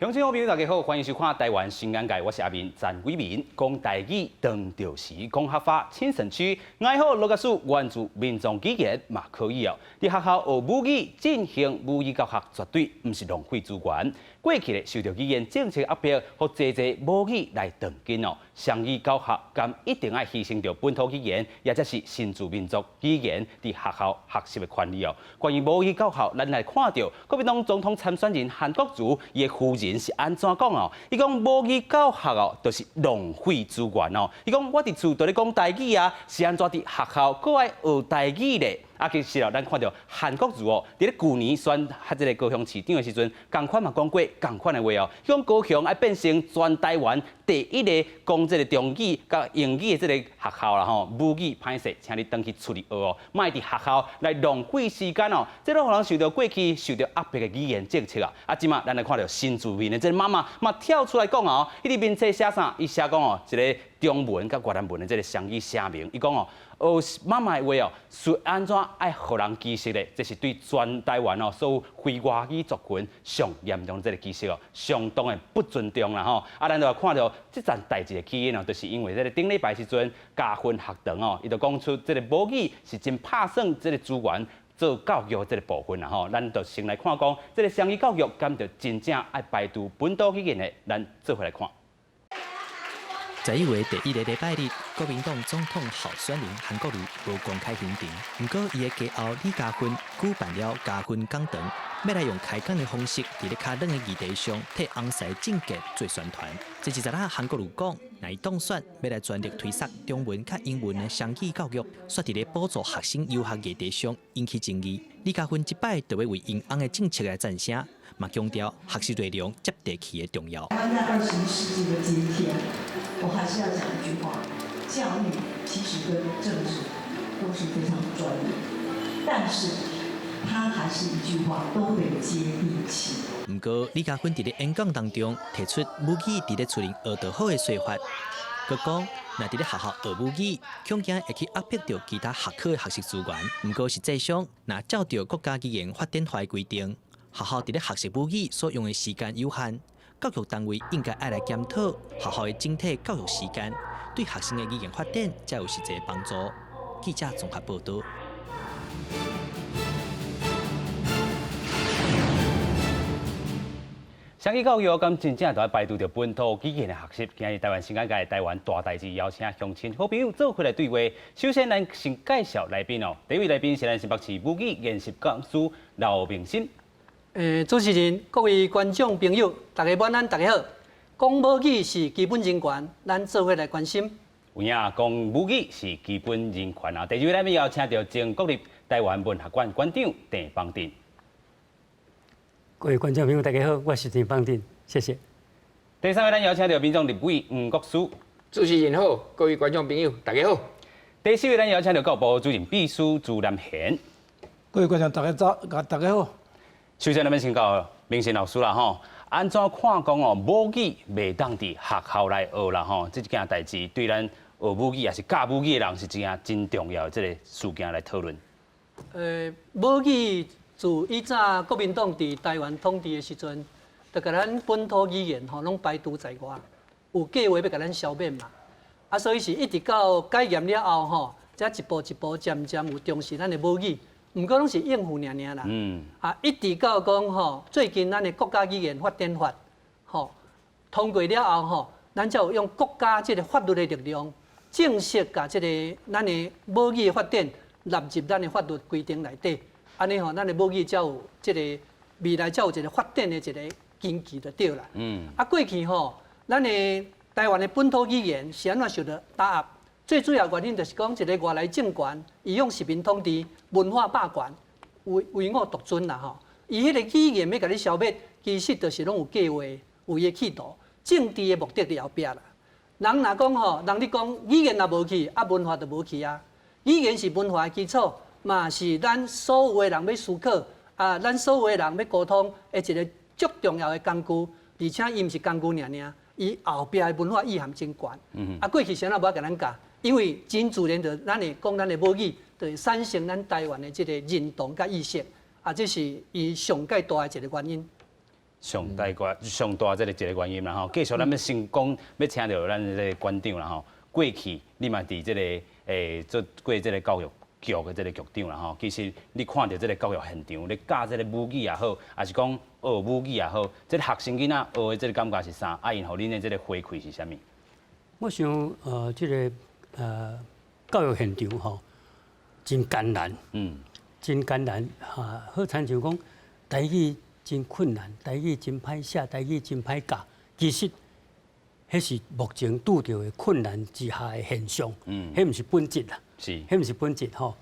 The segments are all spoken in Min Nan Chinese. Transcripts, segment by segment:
鄉親好朋友大家好，歡迎收看《台灣新眼界》，我是阿明陳偉民。講台語當著時，講客話請神區，愛好羅格斯原住民族語言嘛可以哦。佇學校學母語進行母語教學，絕對毋是浪費資源。過去咧受著語言政策壓迫，予濟濟母語來斷根哦。雙語教學敢一定愛犧牲著本土語言，抑者是新住民族語言佇學校學習的權利哦。關於母語教學，咱來看著國民黨總統參選人韓國瑜伊的夫人是按怎講哦？伊講母語教學哦，就是浪費資源哦。伊講我佇厝都咧講台語啊，是按怎佇學校閣愛學台語咧？啊，其實哦，咱看著韓國瑜哦，佇咧舊年選這个高雄市長的時陣，仝款嘛講過仝款的話哦。伊講高雄愛變成全台灣第一个講這个中語佮英語的這个學校啦吼，母語歹勢，請你轉去厝裡學哦，莫佇學校來浪費時間哦。這攏予人受著過去受著壓迫的語言政策啊。啊，這馬咱來看著新住民的這个媽媽嘛跳出來講哦，伊佇面冊寫啥？伊寫講哦，一个中文佮越南文的這个雙語聲明，伊講哦，學媽媽的話哦，是按怎愛予人歧視咧？這是對全台灣哦所有非外語族群上嚴重的這个歧視哦，相當的不尊重啦吼。啊，咱就來看著這件代誌的起因哦，就是因為這个頂禮拜時陣嘉芬學堂哦，伊就講出這个母語是真拍算這个資源做教育這个部分啦吼。咱就先來看講，這个雙語教育敢著真正愛排除本土語言的，咱做伙來看。11月第一个禮拜日，國民黨總統候選人韓國瑜無公開行程，毋過伊的家後李嘉芬舉辦了嘉芬講堂，欲來用開講的方式，佇咧較冷的議題上替紅師政見做宣傳。這一陣仔韓國瑜講，若伊當選，欲來全力推捒中文佮英文的雙語教育，煞佇咧補助學生遊學議題上引起爭議。李嘉芬這擺就欲為𪜶翁的政策來贊聲，嘛強調學習內容接地氣的重要。台灣在21世紀的今天，我還是要講一句話：教育其實跟政治都是非常專業，但是他還是一句話，都得接地氣。毋過李嘉芬佇咧演講當中提出母語佇咧厝裡學著好的說法，閣講若佇咧學校學母語，恐驚會去壓迫著其他學科的學習資源。毋過實際上，若照著國家語言發展法的規定，學校佇咧學習母語所用的時間有限。教育單位應該愛來檢討學校的整體教育時間，對學生的語言發展才有實際幫助。記者綜合報導。雙語教育敢真正著愛排除著本土語言的學習？今日台灣新眼界台灣大代誌邀請鄉親好朋友做伙來對話。首先，咱先介紹來賓哦。第一位來賓是咱新北市母語研習講師劉明新。主持人、各位觀眾朋友，大家晚安，大家好。講母語是基本人權，咱做伙來關心。有影講母語是基本人權啊！第二位來賓邀請著前國立臺灣文學館館長鄭邦鎮。各位觀眾朋友，大家好，我是鄭邦鎮，謝謝。第三位咱邀請著民進黨立委黃國書。主持人好，各位觀眾朋友，大家好。第四位咱邀請著教育部主任秘書朱南賢。各位觀眾大家早，大家好。首先，咱們先到明新老師啦吼，按怎看講哦，母語袂當佇學校來學啦吼，這一件代誌對咱學母語抑是教母語的人是一件真重要的這个事件來討論。母語自以早國民黨佇台灣統治的時陣，就共咱本土語言吼攏排除在外，有計劃欲共咱消滅嘛。啊，所以是一直到解嚴了後吼，才一步一步漸漸有重視咱的母語。毋過攏是應付爾爾啦。啊，一直到講吼，最近咱的國家語言發展法吼通過了後吼，咱才有用國家這个法律的力量，正式共這个咱的母語的發展納入咱的法律規定內底。按呢吼，咱的母語才有這个未來才有一个發展的一个根基就對啦。啊，過去吼，咱的台灣的本土語言是按怎受著打壓？最主要原因就是講，一个外來政權，伊用殖民統治、文化霸權、唯唯我獨尊啦吼。伊彼个語言欲共你消滅，其實就是攏有計劃、有伊的企圖、政治的目的佇後壁啦。人若講吼，人咧講語言若無去，啊文化就無去啊。語言是文化的基礎，嘛是咱所有的人欲思考，啊，咱所有的人欲溝通的一个足重要的工具。而且伊毋是工具爾爾，伊後壁的文化意涵真懸。啊，過去啥人無愛共咱教？因為真自然就咱會講咱的母語，就會產生咱台灣的這个認同佮意識，啊，這是伊上蓋大的一个原因。上大個上大這個一個原因啦吼。繼續咱欲先講，欲請著咱這個館長啦吼。過去你嘛佇這個做過這個教育局的這個局長啦吼。其實你看著這個教育現場，咧教這個母語也好，抑是講學母語也好，這個學生囡仔學的這個感覺是啥？啊，𪜶予恁的這個回饋是啥物？我想，這個教育現場吼，真艱難，真艱難哈。好親像講，台語真困難，台語真歹寫，台語真歹教。其實，彼是目前拄著的困難之下的現象，彼毋是本質啦，彼毋是本質吼。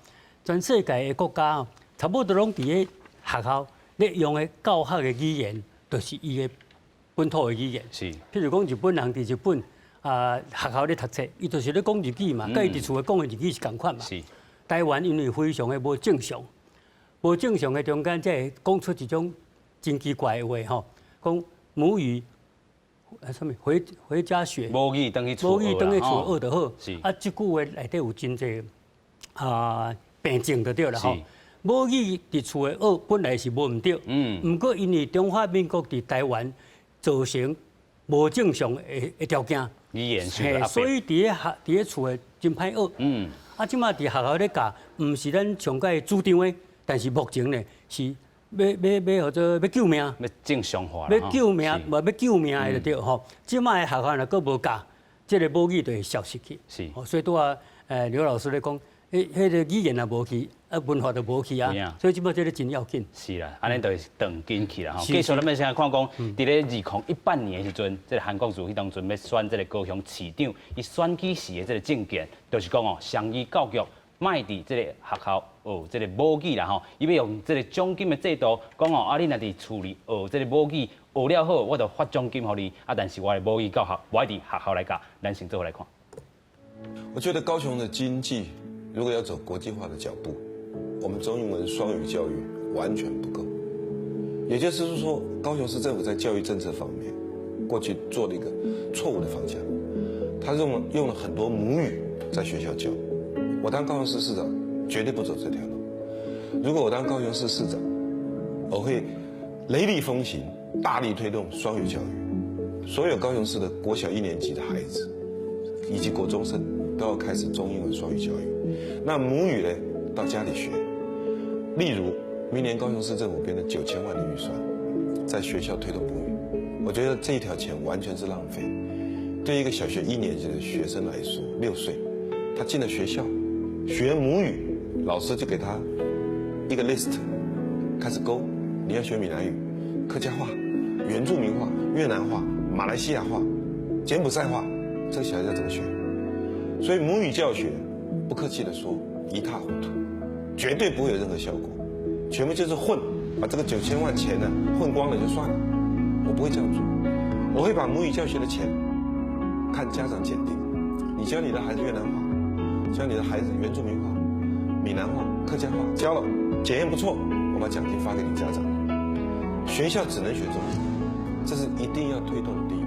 全世界的國家差不多攏佇咧學校咧用的教學的語言，就是伊的本土的語言。譬如講日本人佇日本啊，學校咧讀冊，伊就是咧講日語嘛，佮伊佇厝內講的日語是仝款嘛。台灣因為非常的無正常，無正常的中間，才會講出一種真奇怪的話吼，講母語啊，啥物回家學，母語轉去厝母語轉去厝學就好。啊，這句話內底有真濟啊病症就對啦吼。母語佇厝內學本來是無毋對，毋過因為中華民國佇台灣造成無正常的條件，語言受壓迫，所以佇咧學佇咧厝內真歹學。啊，這馬佇學校咧教，毋是咱上蓋主張的，但是目前呢是欲欲欲號做欲救命，欲正常化，欲救命，無欲救命的就對吼。這馬的學校若閣無教，這個母語就會消失去。所以拄仔劉老師咧講，彼個語言若無去，啊文化就無去啊。所以這馬這個真要緊。是啦，按呢就會斷根去啦吼。繼續咱欲先來看講，佇咧2018年的時陣，這個韓國瑜彼當陣欲選這個高雄市長，伊選舉時的這個政見，就是講哦，雙語教育。莫佇這個學校學這個母語啦吼，伊欲用這個獎金的制度，講哦，啊，你若佇厝裡學這個母語，學了好，我就發獎金予你。啊，但是我的母語教學，無愛佇學校來教，咱先做伙來看。我覺得高雄的經濟如果要走國際化的腳步，我們中英文雙語教育完全不夠。也就是說，高雄市政府在教育政策方面，過去做了一個錯誤的方向，他用了很多母語在學校教。我當高雄市市長，絕對不走這條路。如果我當高雄市市長，我會雷厲風行，大力推動雙語教育。所有高雄市的國小一年級的孩子，以及國中生，都要開始中英文雙語教育。那母語呢，到家裡學。例如，明年高雄市政府編了9000萬的預算，在學校推動母語。我覺得這一條錢完全是浪費。對一個小學一年級的學生來說，6歲，他進了學校。學母語，老師就給他一個 list，開始勾。你要學閩南語、客家話、原住民話、越南話、馬來西亞話、柬埔寨話，這個小孩要怎麼學？所以母語教學，不客氣的說，一塌糊塗，絕對不會有任何效果，全部就是混，把這個九千萬錢呢混光了就算了。我不會這樣做，我會把母語教學的錢，看家長檢定，你教你的孩子越南話，教你的孩子原住民話、閩南話、客家話，教了，檢驗不錯，我把獎金發給你家長。學校只能學中文，這是一定要推動的第一步。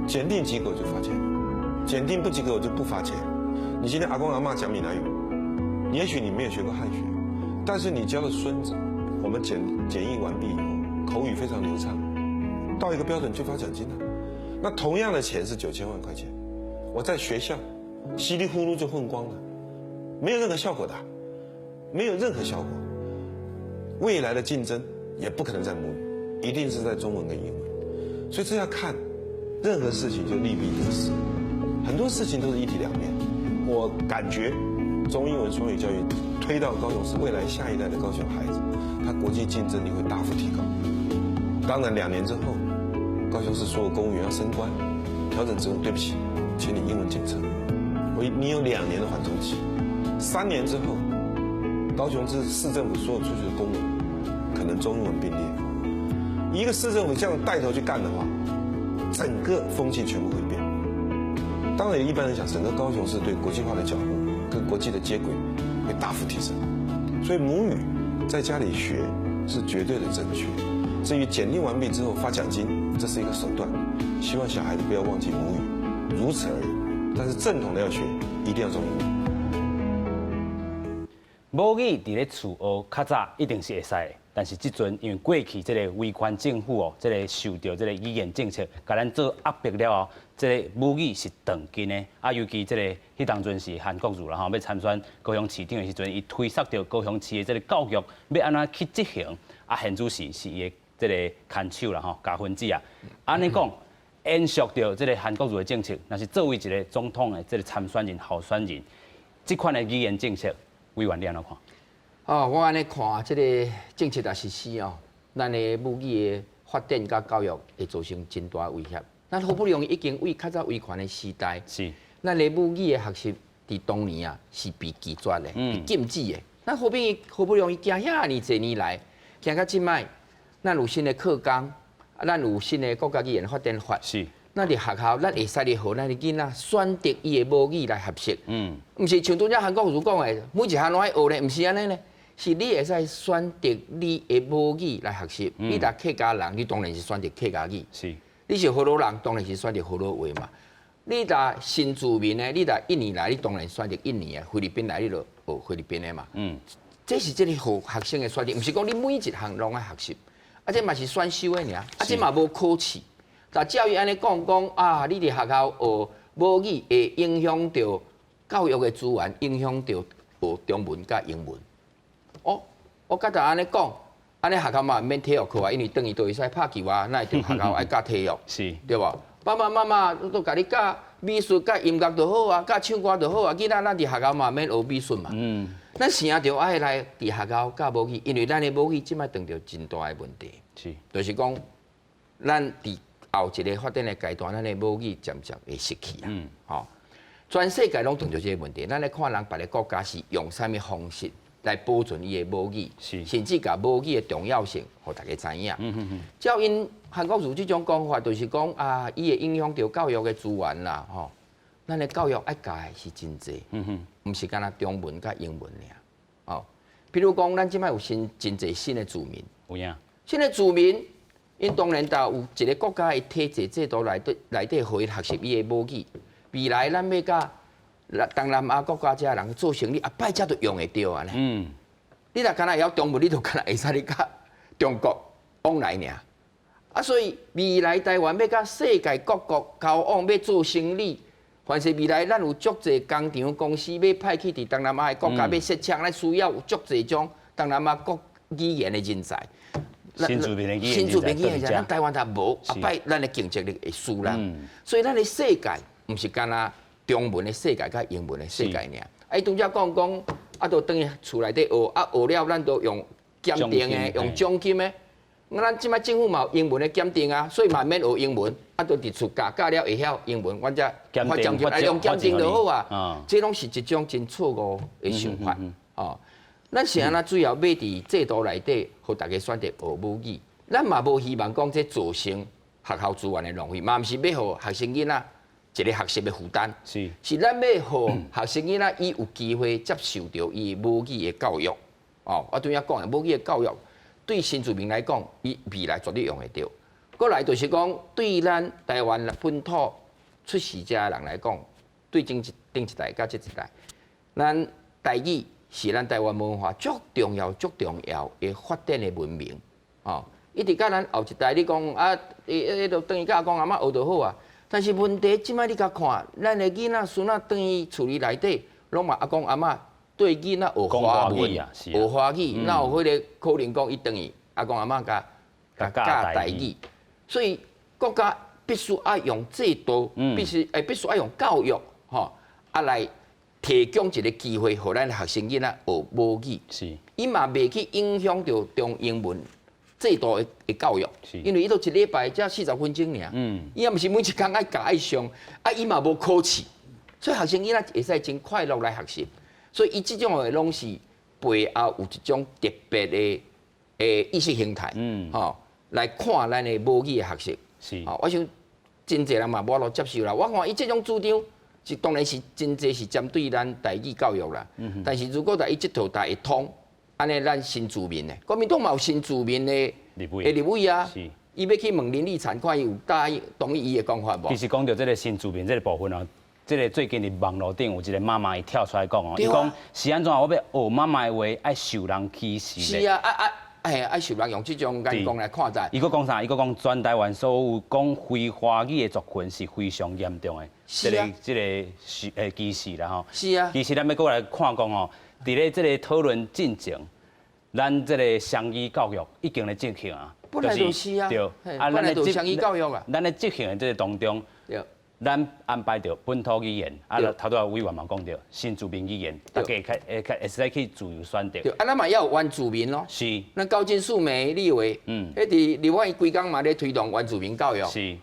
檢定及格就發錢，檢定不及格我就不發錢。你今天阿公阿嬤講閩南語，也許你沒有學過漢學，但是你教的孫子，我們檢疫完畢以後，口語非常流暢，到一個標準就發獎金了。那同樣的錢是九千萬塊錢，我在學校稀里糊塗就混光了，沒有任何效果的，沒有任何效果。未來的競爭也不可能在母語，一定是在中文跟英文。所以這要看任何事情就利弊得失，很多事情都是一體兩面。我感覺中英文雙語教育推到高雄市，未來下一代的高雄孩子，他國際競爭力會大幅提高。當然，2年之後，高雄市所有公務員要升官、調整職務，對不起，請你英文檢測。你有2年的緩衝期，3年之後，高雄市市政府所有出去的公文，可能中英文並列。一個市政府這樣帶頭去幹的話，整個風氣全部會變。當然，一般人講，整個高雄市對國際化的腳步跟國際的接軌會大幅提升。所以母語在家裡學是絕對的正確。至於檢定完畢之後發獎金，這是一個手段，希望小孩子不要忘記母語，如此而已。但是正統的要學，一定要中英文。母語佇咧厝學較早一定是會使的。但是這陣因為過去這个威權政府哦，這个受著這个語言政策，共咱做壓迫了後，這个母語是斷根的。啊，尤其這个彼當陣是韓國瑜啦吼，欲參選高雄市長的時陣，伊推捒著高雄市的這个教育欲按怎去執行，啊，現主時是伊的這个牽手啦吼，加分子啊。按呢講，延續著這个韓國瑜的政策，若是作為一个總統的這个參選人、候選人，這款的語言政策，委員你按怎看？哦，我按呢看，這个政策若實施哦，咱的母語的發展佮教育會造成真大威脅。咱好不容易已經為較早威權的時代，咱的母語的學習佇當年啊是被拒絕的，被禁止的。咱好不容易行遐爾濟年來，行到這擺，咱有新的課綱，啊，咱有新的國家語言發展法。咱佇學校，咱會使咧予咱的囡仔選擇伊的母語來學習。毋是像拄才韓國瑜講的，每一項攏愛學咧，毋是按呢咧。是你會使選擇你的母語來學習。你若客家人，你當然是選擇客家語。你是河洛人，當然是選擇河洛話嘛。你若新住民的，你若印尼來，你當然選擇印尼的；菲律賓來，你就學菲律賓的嘛。這是這个予學生的選擇，毋是講你每一項攏愛學習。啊，這嘛是選修的爾，啊，這嘛無考試。但照伊按呢講講啊，你佇學校學母語會影響著教育的資源，影響著學中文佮英文。哦，我覺得按呢講，按呢學校嘛毋免體育課啊，因為轉去都會使拍球啊，哪會著學校愛教體育？對無？爸爸媽媽都共你教美術、教音樂就好啊，教唱歌就好啊。囡仔咱佇學校嘛免學美術嘛。咱啥著愛來佇學校教母語，因為咱的母語這擺遇著真大的問題。就是講，咱佇後一个發展的階段，咱的母語漸漸會失去啊。吼，全世界攏遇著這个問題。咱來看人別个國家是用啥物方式來保存伊的母語，甚至共母語的重要性，予大家知影。照𪜶韓國瑜這種講法，就是講啊，伊會影響著教育的資源啦，吼。咱的教育愛教的是真濟，毋是干焦中文佮英文爾。哦，比如講，咱這擺有新真濟新的住民，有影。新的住民，𪜶當然就有一个國家的體制制度內底內底，予伊學習伊的母語。未來咱欲佮東南亞國家遮人做生意，後擺才都用會著啊！你若干焦會曉中文，你就干焦會使咧佮中國往來爾。啊，所以未來台灣欲佮世界各國交往，欲做生意，凡是未來咱有足濟工廠公司欲派去佇東南亞的國家欲設廠，咱需要有足濟種東南亞國語言的人才。新住民的語言新住民語言人才，咱台灣若無，後擺咱的競爭力會輸人。所以咱的世界毋是干焦中文的世界佮英文的世界爾。啊，伊拄才講講，啊，就轉去厝內底學，啊，學了咱都用檢定的，用獎金的。咱這擺政府嘛有英文的檢定啊，所以嘛免學英文，啊，就佇厝教教了會曉英文，阮才發獎金，啊，用檢定就好啊。這攏是一種真錯誤的想法，哦。咱是按怎主要欲佇制度內底，予大家選擇學母語。咱嘛無希望講這造成學校資源的浪費，嘛毋是欲予學生囡仔一个學習的負擔。是咱欲予學生囡仔伊有機會接受著伊母語的教育。哦，我拄才講的母語的教育，對新住民來講，伊未來絕對用會著。過來就是講，對咱台灣本土出世遮的人來講，對頂一頂一代佮這一代，咱台語是咱台灣文化足重要、足重要的發展的文明。哦，一直佮咱後一代你講啊，伊就轉去佮阿公阿嬤學就好啊。但是問題，這擺你共看，咱的囡仔孫仔轉去厝裡內底，攏嘛阿公阿嬤對囡仔學華文、學華語，哪有彼个可能講伊轉去阿公阿嬤共共教台語？所以國家必須愛用制度，必須愛用教育，吼啊來提供一个機會，予咱學生囡仔學母語。伊嘛袂去影響著中英文制度的教育，因為伊都一禮拜才40分鐘爾，伊也毋是每一工愛教愛上，啊伊嘛無考試，所以學生囡仔會使真快樂來學習。所以伊這種的攏是背後有一種特別的意識形態，吼來看咱的母語的學習。吼，我想真濟人嘛無法度接受啦。我看伊這種主張是當然是真濟是針對咱台語教育啦。但是如果伊這套台會通，按呢咱新住民的，國民黨嘛有新住民的立委啊。伊欲去問林麗產，看伊有答應同意伊的講法無？其實講著這个新住民這个部分哦，這个最近佇網路頂有一个媽媽伊跳出來講哦，伊講是按怎我欲學媽媽的話，愛受人歧視。是啊，啊啊。啊，愛受人用這種眼光來看待。伊閣講啥？伊閣講全台灣所有講非華語的族群是非常嚴重的，這個是歧視啦吼。其實咱欲閣來看講吼，佇咧這個討論進前，咱這個雙語教育已經咧進行啊。本來就是啊。對。啊，本來就是雙語教育啊。咱咧執行的這個當中，咱安排著本土語言，啊，頭拄仔委員嘛講著新住民語言，大家會使去自由選擇。對，啊，咱嘛要有原住民咯。咱高金素梅立委，彼佇立法院規工嘛咧推動原住民教育。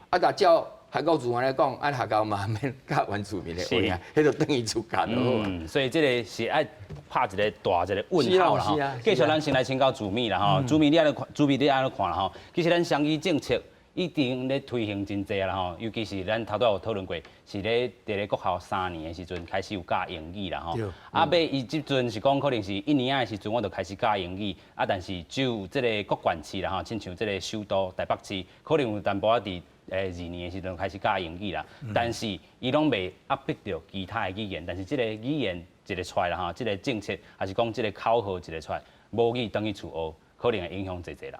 啊，若照韓國瑜按呢講，啊，學校嘛免教原住民的話啊，彼就轉去出教就好啊。所以這個是愛拍一個大一個問號啦吼。繼續咱先來請教主秘啦吼，主秘你按呢看，主秘你按呢看啦吼。其實咱雙語政策已經咧推行真濟啦吼，尤其是咱頭拄有討論過，是咧佇咧國校3年的時陣開始有教英語啦吼。啊，欲伊這陣是講可能是1年仔的時陣，我就開始教英語，啊，但是只有這個各縣市啦吼，親像這個首都台北市，可能有淡薄仔佇2年的時陣開始教英語啦，但是伊攏袂壓迫著其他的語言，但是這個語言一个出來啦吼，這個政策還是講這個口號一个出來，母語轉去厝學，可能會影響濟濟人。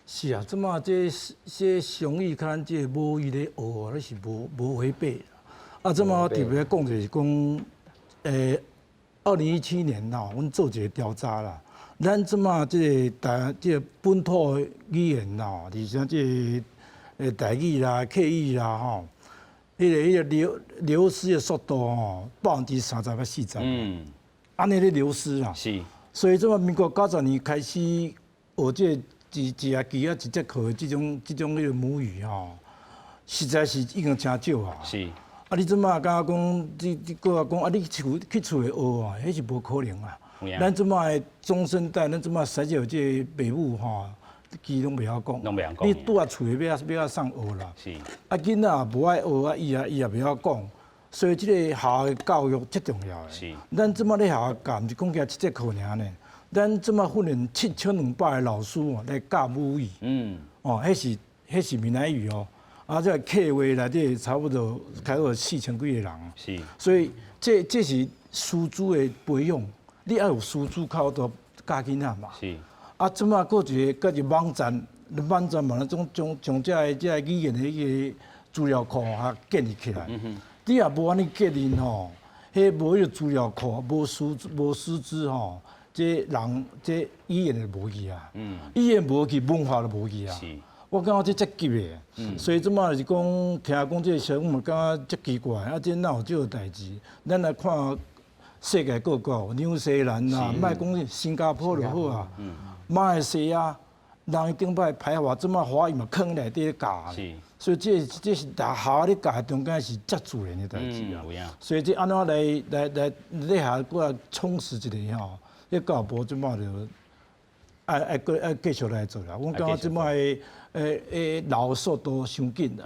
是啊，這馬這雙語佮咱這個母語咧學啊，你是無違背。啊，這馬我特別講就是講，2017年吼，阮做一個調查啦，咱這馬這個台這個本土語言吼，而且這個台語啦、客語啦吼，彼個流失的速度吼，30%到40%。按呢咧流失啊。所以這馬民國90年開始學這個一一學期啊一節課的這種彼個母語吼，實在是已經誠少啊。啊，你這馬敢若講，你閣來講啊，你去厝內學啊，彼是無可能啊。咱這馬的中生代，咱這馬實際有這個爸母吼，其實攏袂曉講。攏袂曉講。你拄仔厝內欲按怎送學啦。啊，囡仔也無愛學啊，伊也袂曉講，所以這個學校的教育足重要的。咱這馬咧學校教，毋是講起一節課爾呢。咱這馬訓練7200個老師哦，來教母語。哦，彼是閩南語哦。啊，這個客話內底差不多開到4000幾個人。所以這是師資的培養，你愛有師資較多教囡仔嘛。啊，這馬閣一個閣一個網站，網站嘛，將這個語言的彼個資料庫啊建立起來。你若無按呢建立吼，彼無彼個資料庫，無師資吼，這人這語言就無去啊。語言無去，文化就無去啊。我感覺這足急的，所以這馬就是講，聽講這個消息，我嘛感覺足奇怪，啊，這哪有這個代誌？咱來看世界各國，紐西蘭啦，莫講新加坡就好啊，馬來西亞，人伊頂擺排華，這馬華語嘛囥內底教。所以這是大學校咧教中間是遮自然的代誌啊。所以這按怎來咧下閣來充實一下吼？這教育部這馬就愛繼續來做啦。我感覺這馬的老的速度傷緊啦。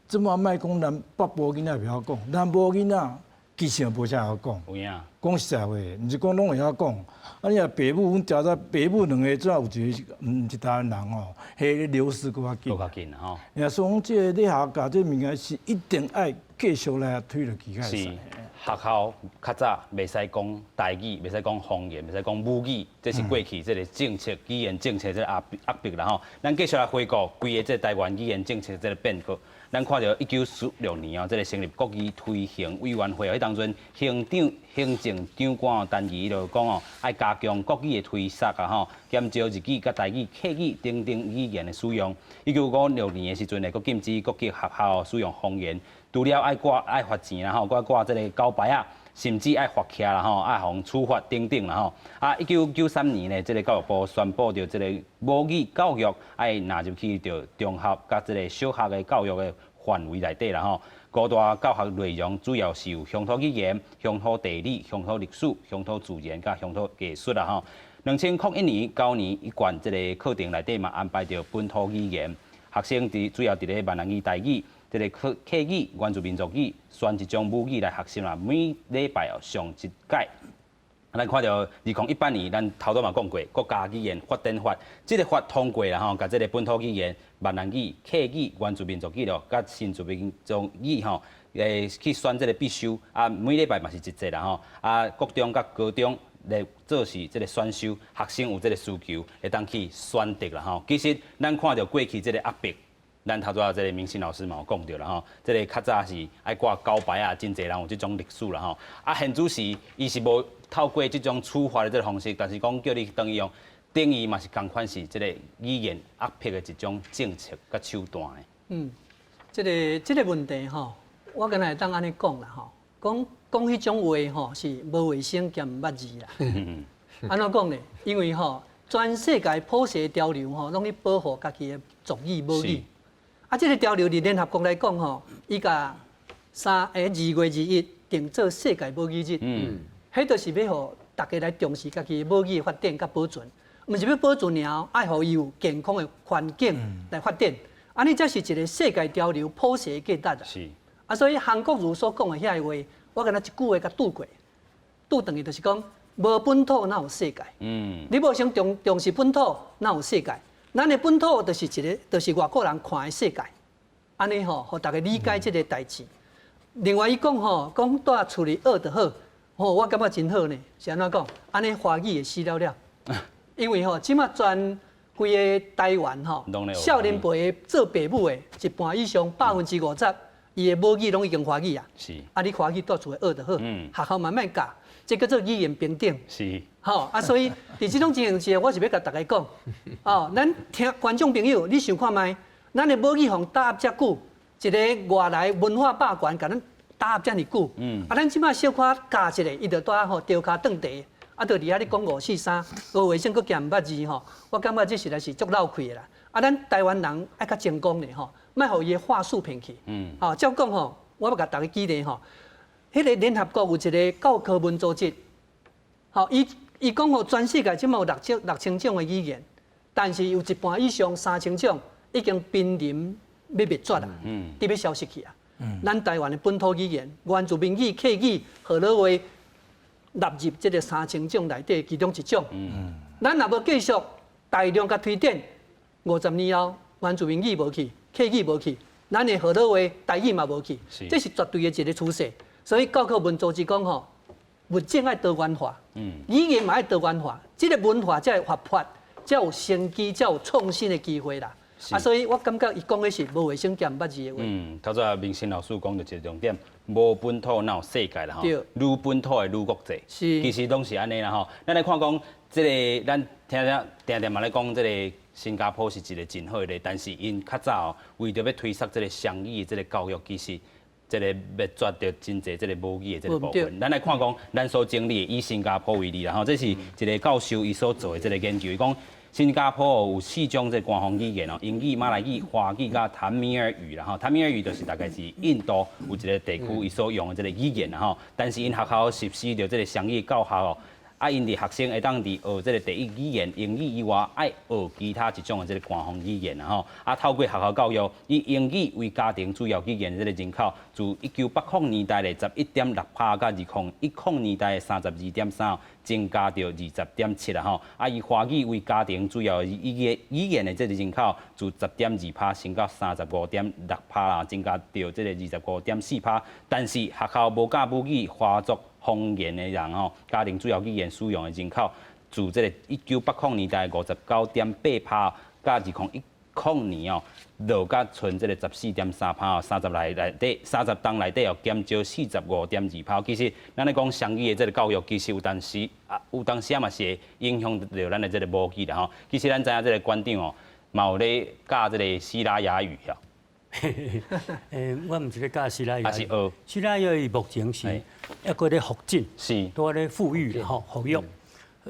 這馬莫講咱北部囡仔袂曉講，南部囡仔其實也無啥會曉講。有影。講實在話，毋是講攏會曉講。啊，你若爸母，阮調查爸母兩个，怎有一個毋是台灣人吼，彼流失閣較緊。閣較緊吼。所以講，這個咧學校教這物件是一定愛繼續來推落去。是。學校較早袂使講台語，袂使講方言，袂使講母語，這是過去這個政策語言政策這個壓迫啦吼。咱繼續來回顧規个這個台灣語言政策這個變革。咱看著1946年哦，這個成立國語推行委員會哦，彼當陣行政長官哦，陳儀就講哦，愛加強國語的推廣啊吼，減少日語佮台語、客語等等語言的使用。1956年的時陣呢，閣禁止國際學校使用方言，除了愛掛愛罰錢啦吼，閣掛這個狗牌仔，甚至愛罰起啦吼，愛予人處罰等等啦吼。啊，1993年呢，這個教育部宣布著這個母語教育愛納入去著中學佮這個小學的教育的範圍內底啦吼。五大教學內容主要是有鄉土語言、鄉土地理、鄉土歷史、鄉土自然佮鄉土藝術啦吼。2001年9年一貫這個課程內底嘛安排著本土語言，學生佇主要佇咧閩南語、台語、這個客語、原住民族語，選一種母語來學習啦。每禮拜哦上一屆。咱看著2018年，咱頭拄嘛講過，國家語言發展法，這個法通過啦吼，共這個本土語言、閩南語、客語、原住民族語咯，佮新住民族語吼，去選這個必修啊，每禮拜嘛是一節啦吼。啊，國中佮高中來做是這个選修，學生有這个需求會當去選擇啦吼。其實咱看著過去這个壓迫，咱頭拄仔這个明信老師嘛有講著啦吼，這个較早是愛掛狗牌啊，真濟人有這種歷史啦吼。啊，現此時伊是無透過這種處罰的這个方式，但是講叫你轉去用，等於嘛是仝款是這个語言壓迫的一種政策佮手段的。嗯，這个問題吼，我敢若會當按呢講啦吼，講講彼種話吼是無衛生兼毋捌字啦。按怎講呢？因為吼，全世界普世潮流吼，攏咧保護家己的族語母語。啊，這个潮流佇聯合國來講吼，伊共2月21定做世界母語日。嗯。彼就是欲予大家來重視家己的母語的發展佮保存，毋是欲保存爾，愛予伊有健康的環境來發展。按呢，這是一个世界潮流普世的價值啊。啊，所以韓國瑜所講的遐个話，我敢若一句話共拄過，拄轉去就是講，無本土哪有世界？你無先重視本土，哪有世界？咱的本土就是一个，就是外國人看的世界。按呢吼，予大家理解這个代誌。另外，伊講吼，講蹛厝裡學就好，吼，我感覺真好呢。是按怎講？按呢華語會死了了。因為吼，這馬全規个台灣吼，少年輩的做爸母的，一半以上50%，伊的母語攏已經華語啊。啊，你華語蹛厝裡學就好，學校慢慢教，這叫做語言平等。吼啊，所以佇這種情形下，我是欲共大家講，哦，咱聽觀眾朋友，你想看覓？咱的母語予打壓遮久，一个外來文化霸權共咱打壓遮爾久，啊，咱這馬小可教一下，伊就蹛吼著跤斷地，啊，就佇遐咧講五四三，無衛生閣兼毋捌字吼，我感覺這實在是足落氣的啦。啊，咱台灣人愛較精工咧吼，莫予伊的話術騙去。吼，照講吼，我欲共大家舉例吼，彼个聯合國有一个教科文組織，吼，伊講吼，全世界這馬有6000種的語言，但是有一半以上3000種已經瀕臨欲滅絕啦，佇欲消失去啊。咱台灣的本土語言，原住民語、客語、河洛話，納入這个3000種內底其中一種。咱若無繼續大量共推展，50年後，原住民語無去，客語無去，咱的河洛話、台語嘛無去，這是絕對的一个趨勢。所以教科文組織講吼，物種愛多元化，語言嘛愛多元化，這个文化才會活潑，才有生機，才有創新的機會啦。啊，所以我感覺伊講的是無衛生兼毋捌字的話。嗯，頭拄仔明信老師講著一个重點，無本土哪有世界啦吼，愈本土的愈國際。其實攏是按呢啦吼。咱來看講，這个咱聽聽定定嘛咧講，這个新加坡是一个真好的，但是𪜶較早哦，為著欲推捒這个雙語的這个教育，其實這个滅絕著真濟這个母語的這个部分。咱來看講，咱所整理的以新加坡為例啦吼，這是一个教授伊所做的這个研究，伊講新加坡有四種這个官方語言哦，英語、馬來語、華語佮淡米爾語啦吼。淡米爾語就是大概是印度有一个地區伊所用的這个語言啦吼。但是𪜶學校實施著這个雙語教學哦。啊，𪜶佇學生會當佇學這个第一語言英語以外，愛學其他一種的這个官方語言啦吼。啊，透過學校教育，以英語為家庭主要語言的這个人口，自1980年代的11.6%，佮2010年代的32.3，增加到20.7啦吼。啊，以華語為家庭主要語言的這个人口，自10.2%升到35.6%啦，增加到這个25.4%。但是學校無教母語華族方言的人吼，家庭主要語言使用的人口，自這个1980年代59.8%，佮2010年哦，落甲賰這个14.3%哦，30冬內底哦，減少45.2%。其實，咱咧講雙語的這个教育，其實有當時啊，有當時啊嘛是會影響著咱的這个母語啦吼。其實咱知影這个館長哦，嘛有咧教這个西拉雅語哦。我毋是咧教西拉雅，啊是學西拉雅語目前是猶閣咧復振，拄仔咧復育吼，復育。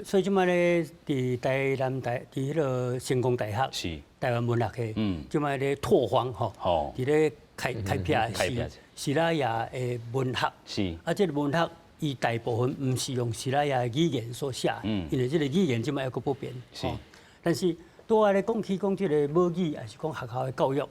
所以這擺咧，佇台南大，佇彼个成功大學，台灣文學系，這擺咧拓荒吼，佇咧開闢西拉雅的文學。啊，這个文學伊大部分毋是用西拉雅語言所寫，因為這个語言這擺猶閣不變。但是拄仔咧講起講這个母語，抑是講學校的教育。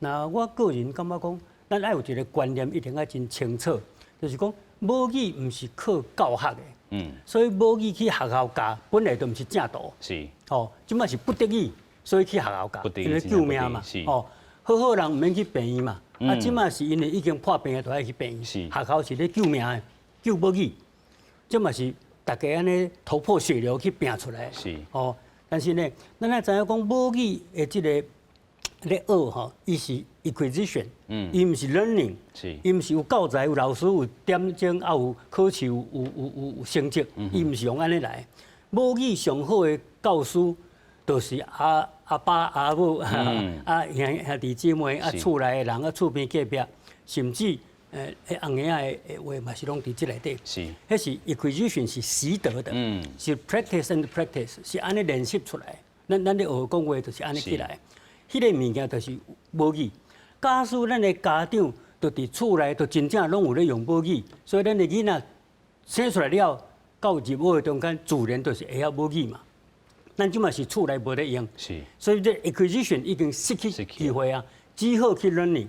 那我個人感覺講，咱愛有一个觀念，一定愛真清楚，就是講母語毋是靠教學的，所以母語去學校教，本來就毋是正途，吼，這擺是不得已，所以去學校教，因為救命嘛，吼，好好人毋免去病院嘛，啊，這擺是因為已經破病了，就愛去病院，學校是咧救命的，救母語，這嘛是大家按呢頭破血流去拚出來。哦，但是呢，咱愛知影講母語的這个咧學吼，伊是 acquisition，伊毋是 learning，伊毋是有教材、有老師、有點鐘，啊有考試、有成績，伊毋是用按呢來。母語上好的教師，就是阿爸阿母、啊兄兄弟姊妹、啊厝內的人、啊厝邊隔壁，甚至尪仔的話嘛是攏佇這內底。彼是 acquisition 是習得的，是 practice and practice，是按呢練習出來。咱咧學講話就是按呢起來。彼个物件就是母語。假使咱的家長就佇厝內就真正攏有咧用母語，所以咱的囡仔生出來了，到入學的中間，自然就是會曉母語嘛。咱這馬是厝內無咧用，所以這 acquisition 已經失去機會啊，只好去 learning。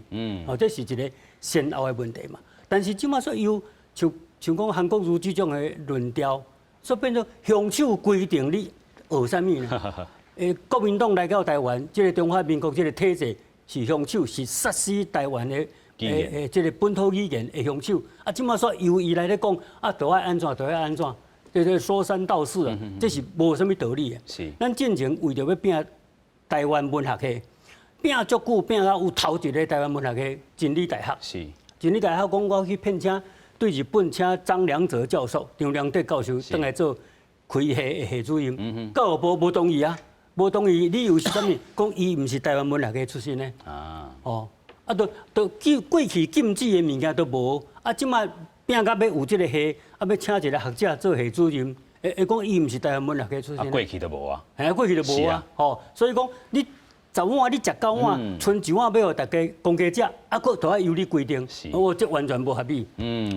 哦，這是一个先後的問題嘛。但是這馬說有像像講韓國瑜這種的論調，所以變做鄉手規定你學啥物呢？國民黨來到台灣，這个中華民國這个體制是鄉手，是殺死台灣的這个本土語言的兇手。啊，這馬說由伊來咧講，啊，著愛按怎，著愛按怎，這說三道四啊，這是無啥物道理的。咱進前為著欲拚台灣文學系，拚足久，拚到有頭一个台灣文學系真理大學。真理大學講我去聘請對日本請張良哲教授、張良哲教授轉來做開系的系主任，教育部無同意啊。無同意，理由是啥物？講伊毋是台灣文學系出身的。哦，啊，都都禁過去禁止的物件都無，啊，這馬拚到欲有這个系，啊，欲請一个學者做系主任，會講伊毋是台灣文學系出身。啊，過去都無啊。係啊，過去就無啊。吼，所以講你十碗你食九碗，賰一碗欲予大家公家食，啊，閣都愛由你規定，哦，這完全無合理。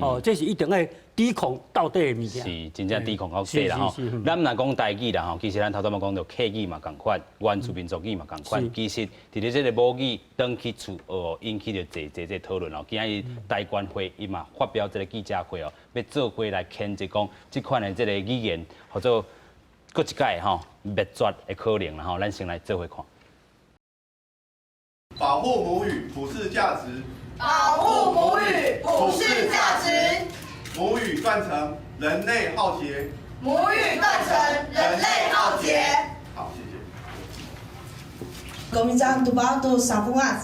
哦，這是一定愛抵抗到底的物件。是，真正抵抗到底啦吼。咱若講台語啦吼，其實咱頭拄仔講著客語嘛仝款，原住民族語嘛仝款。其實佇咧這个母語轉去厝學，引起著濟濟這討論哦。今日台關會伊嘛發表這个記者會哦，欲做伙來譴責講這款的這个語言，或者閣一擺吼滅絕的可能啦吼。咱先來做伙看。保護母語，普世價值。保護母語，普世價值。母語斷層，人類浩劫。母語斷層，人類浩劫。好，謝謝。國民黨杜巴杜薩布亞，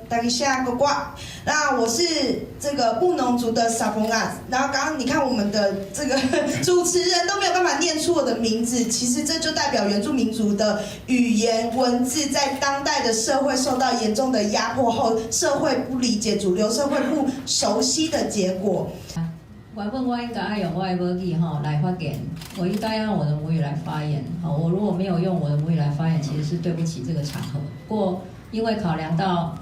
大家下個卦。那我是這個布農族的薩布亞。然後剛剛你看我們的這個主持人都沒有辦法念出我的名字，其實這就代表原住民族的語言文字在當代的社會受到嚴重的壓迫後，社會不理解，主流社會不熟悉的結果。原本我應該愛用我的母語吼來發言，我應該用我的母語來發言。好，我如果沒有用我的母語來發言，其實是對不起這個場合。不過因為考量到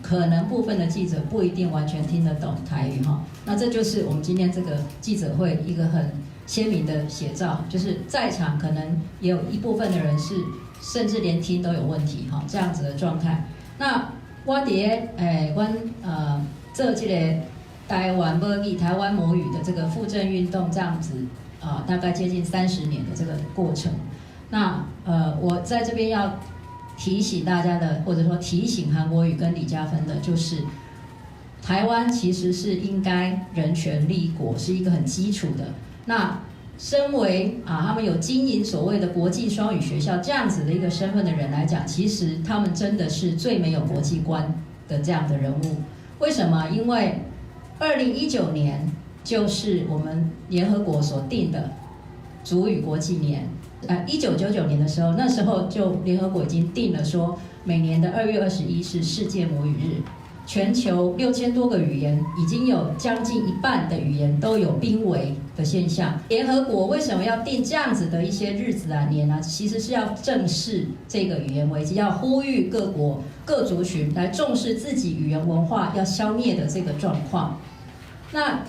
可能部分的記者不一定完全聽得懂台語哈，那這就是我們今天這個記者會一個很鮮明的寫照，就是在場可能也有一部分的人是甚至連聽都有問題哈，這樣子的狀態。那我佇咧阮做這個台灣母語、台灣母語的這個復振運動，這樣子啊，大概接近30年的這個過程。那我在這邊要提醒大家的，或者說提醒韓國瑜跟李佳芬的，就是台灣其實是應該人權立國，是一個很基礎的。那身為啊，他們有經營所謂的國際雙語學校這樣子的一個身份的人來講，其實他們真的是最沒有國際觀的這樣的人物。為什麼？因為2019年就是我們聯合國所定的族語國際年。1999年的時候，那時候就聯合國已經定了說，每年的2月21是世界母語日。全球6000多個語言，已經有將近一半的語言都有瀕危的現象。聯合國為什麼要定這樣子的一些日子啊、年啊？其實是要正視這個語言危機，要呼籲各國各族群來重視自己語言文化要消滅的這個狀況。那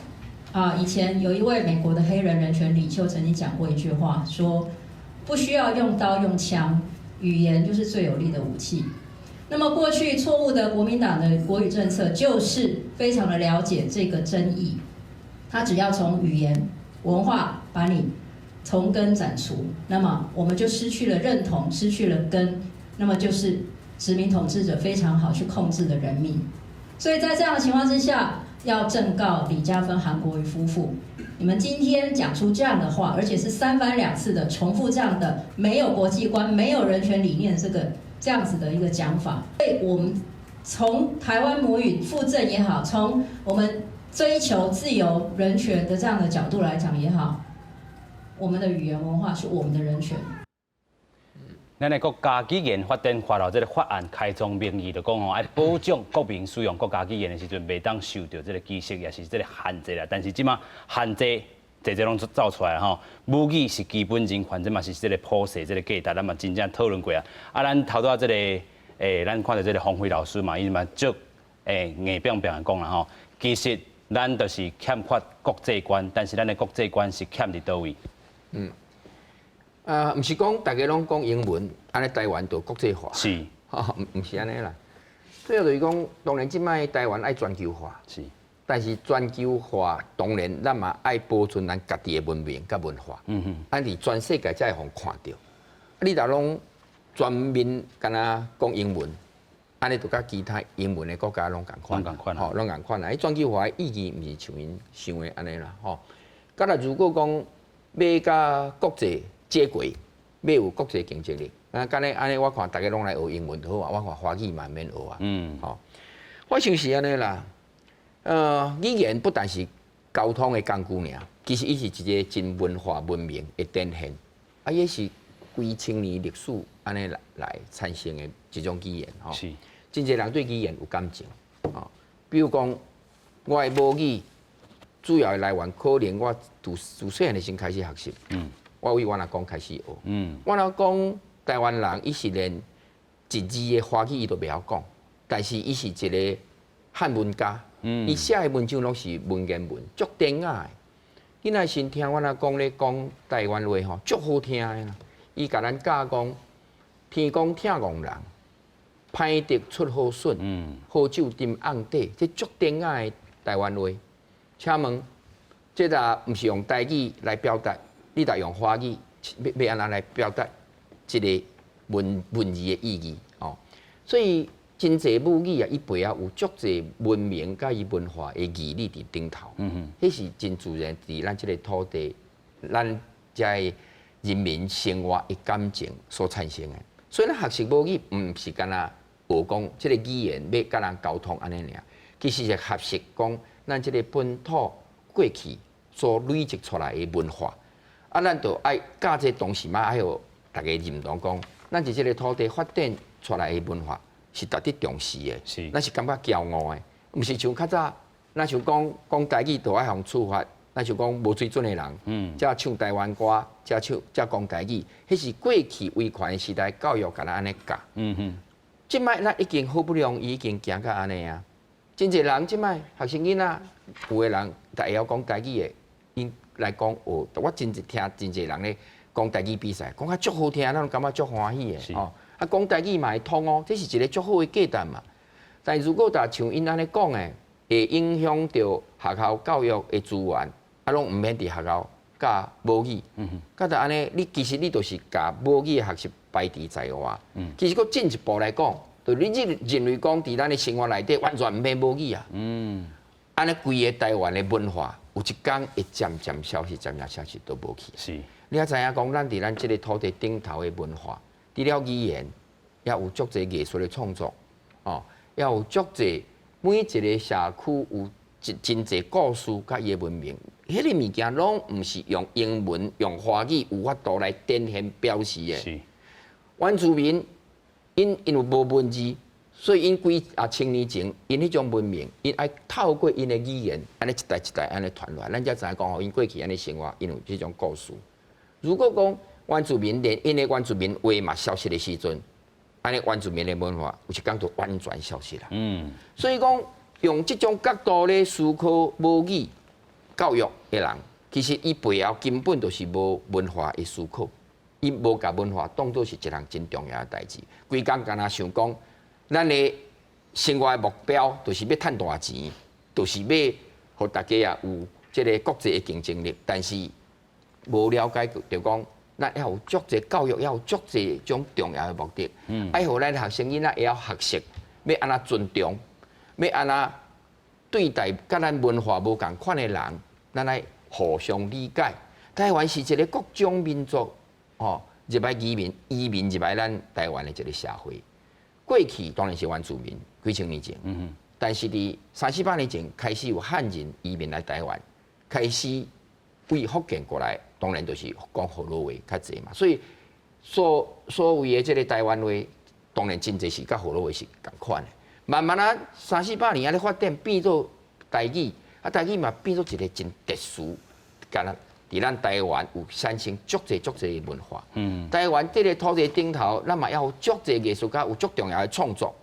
啊，以前有一位美國的黑人人權領袖曾經講過一句話，說不需要用刀用槍，語言就是最有力的武器。那麼過去錯誤的國民黨的國語政策，就是非常的了解這個爭議，他只要從語言文化把你從根斬除，那麼我們就失去了認同，失去了根，那麼就是殖民統治者非常好去控制的人民。所以在這樣的情況之下，要正告李嘉芬、韓國瑜夫婦，你們今天講出這樣的話，而且是三番兩次的重複這樣的沒有國際觀、沒有人權理念這樣子的一個講法，對我們從台灣母語復振也好，從我們追求自由人權的這樣的角度來講也好，我們的語言文化是我們的人權。咱的國家語言發展法這个法案開宗明義就講吼，愛保障國民使用國家語言的時陣，袂當受著這个歧視，也是這个限制啦。但是這馬限制濟濟攏走出來吼，母語是基本人權，這嘛是這个普世這个價值，咱嘛真正討論過啊。啊，咱頭拄仔這个，咱看著這个馮輝老師嘛，伊嘛足硬拚拚的講啦吼，其實咱就是欠缺國際觀，但是咱的國際觀是欠佇佗位？毋是講大家攏講英文，按呢台灣就國際化。毋是按呢啦。主要就是講，當然這擺台灣愛全球化。但是全球化當然咱嘛愛保存咱家己的文明佮文化。按佇全世界才會予看著。你若攏全面敢若講英文，按呢就佮其他英文的國家攏仝款。攏仝款。吼，攏仝款啦。彼全球化的意義毋是像𪜶想的按呢啦，吼。佮若如果講欲佮國際接軌，欲有國際競爭力，啊，敢呢按呢，我看大家攏來學英文就好啊，我看華語嘛免學啊。吼，我想是按呢啦。語言不但是溝通的工具爾，其實伊是一個真文化文明的展現，啊，也是幾千年歷史按呢來產生的一種語言吼。真濟人對語言有感情，吼，比如講，我的母語主要的來源可能我自細漢的時開始學習。我為阮阿公開始學。阮阿公台灣人，伊是連一字的華語伊都袂曉講，但是伊是一個漢文家。伊寫的文章攏是文言文，足典雅的。囡仔時聽阮阿公咧講台灣話吼，足好聽的啦。伊共咱教講，天公疼戇人，歹竹出好筍，好酒沉甕底，這足典雅的台灣話。請問，這若毋是用台語來表達，你若用華語，欲按怎來表達這个文字的意義？哦，所以真濟母語啊，伊背後有足濟文明佮伊文化的義理佇頂頭。彼是真自然佇咱這个土地，咱遮的人民生活的感情所產生的。所以咱學習母語，毋是干焦學講這个語言欲佮人溝通按呢爾，其實是學習講咱這个本土過去所累積出來的文化。啊，咱就愛佮這同時嘛，愛予大家認同講，咱佇這个土地發展出來的文化是值得重視的。咱是感覺驕傲的，毋是像較早，咱像講講台語就愛予處罰，咱像講無水準的人，才唱台灣歌，才唱才講台語，彼是過去威權的時代教育共咱按呢教。這擺咱已經好不容易已經行到按呢啊，真濟人這擺學生囡仔，有的人就會曉講台語的，𪜶來講學，我真濟聽真濟人咧講台語比賽，講甲足好聽，咱攏感覺足歡喜的吼。啊，講台語嘛會通哦，這是一个足好的價值嘛。但如果若像𪜶按呢講的，會影響著學校教育的資源，啊，攏毋免佇學校教母語。佮著按呢，你其實你就是共母語的學習排除在外。其實閣進一步來講，就你認為講佇咱的生活內底完全毋免母語啊。按呢規个台灣的文化，有一天會漸漸消失，漸漸消失都無去。你也知影講，咱佇咱這个土地頂頭的文化，除了語言，也有足濟藝術的創作，哦，也有足濟每一个社區有真濟故事佮伊的文明，彼个物件攏毋是用英文、用華語有法度來展現表示的。原住民𪜶因為無文字，所以𪜶幾啊千年前，𪜶彼種文明，𪜶愛透過𪜶的語言，按呢一代一代按呢傳落來，咱才知影講吼，𪜶過去按呢生活，𪜶有這種故事。如果講原住民連𪜶的原住民話嘛消失的時陣，按呢原住民的文化有一天就完全消失啦。所以講用這種角度咧思考母語教育的人，其實伊背後根本就是無文化的思考，伊無共文化當做是一項真重要的代誌。規工干焦想講，咱的生活的目標就是欲趁大錢，就是欲予大家啊有這个國際的競爭力，但是無了解著講，咱猶有足濟教育，猶有足濟種重要的目的，愛予咱學生囡仔會曉學習，欲按怎尊重，欲按怎對待佮咱文化無仝款的人，咱愛互相理解。台灣是一個各種民族吼入來移民，移民入來咱台灣的一個社會。過去當然是原住民幾千年前，但是佇三四百年前開始有漢人移民來台灣，開始對福建過來，當然就是講河洛話較濟嘛。所以所謂的這個台灣話，當然真濟是佮河洛話是仝款的。慢慢啊，三四百年按呢發展變做台語，啊台語嘛變做一個真特殊，敢若佇咱台灣有產生足濟足濟的文化。台灣這個土地頂頭，咱嘛猶有足濟藝術家有足重要的創作，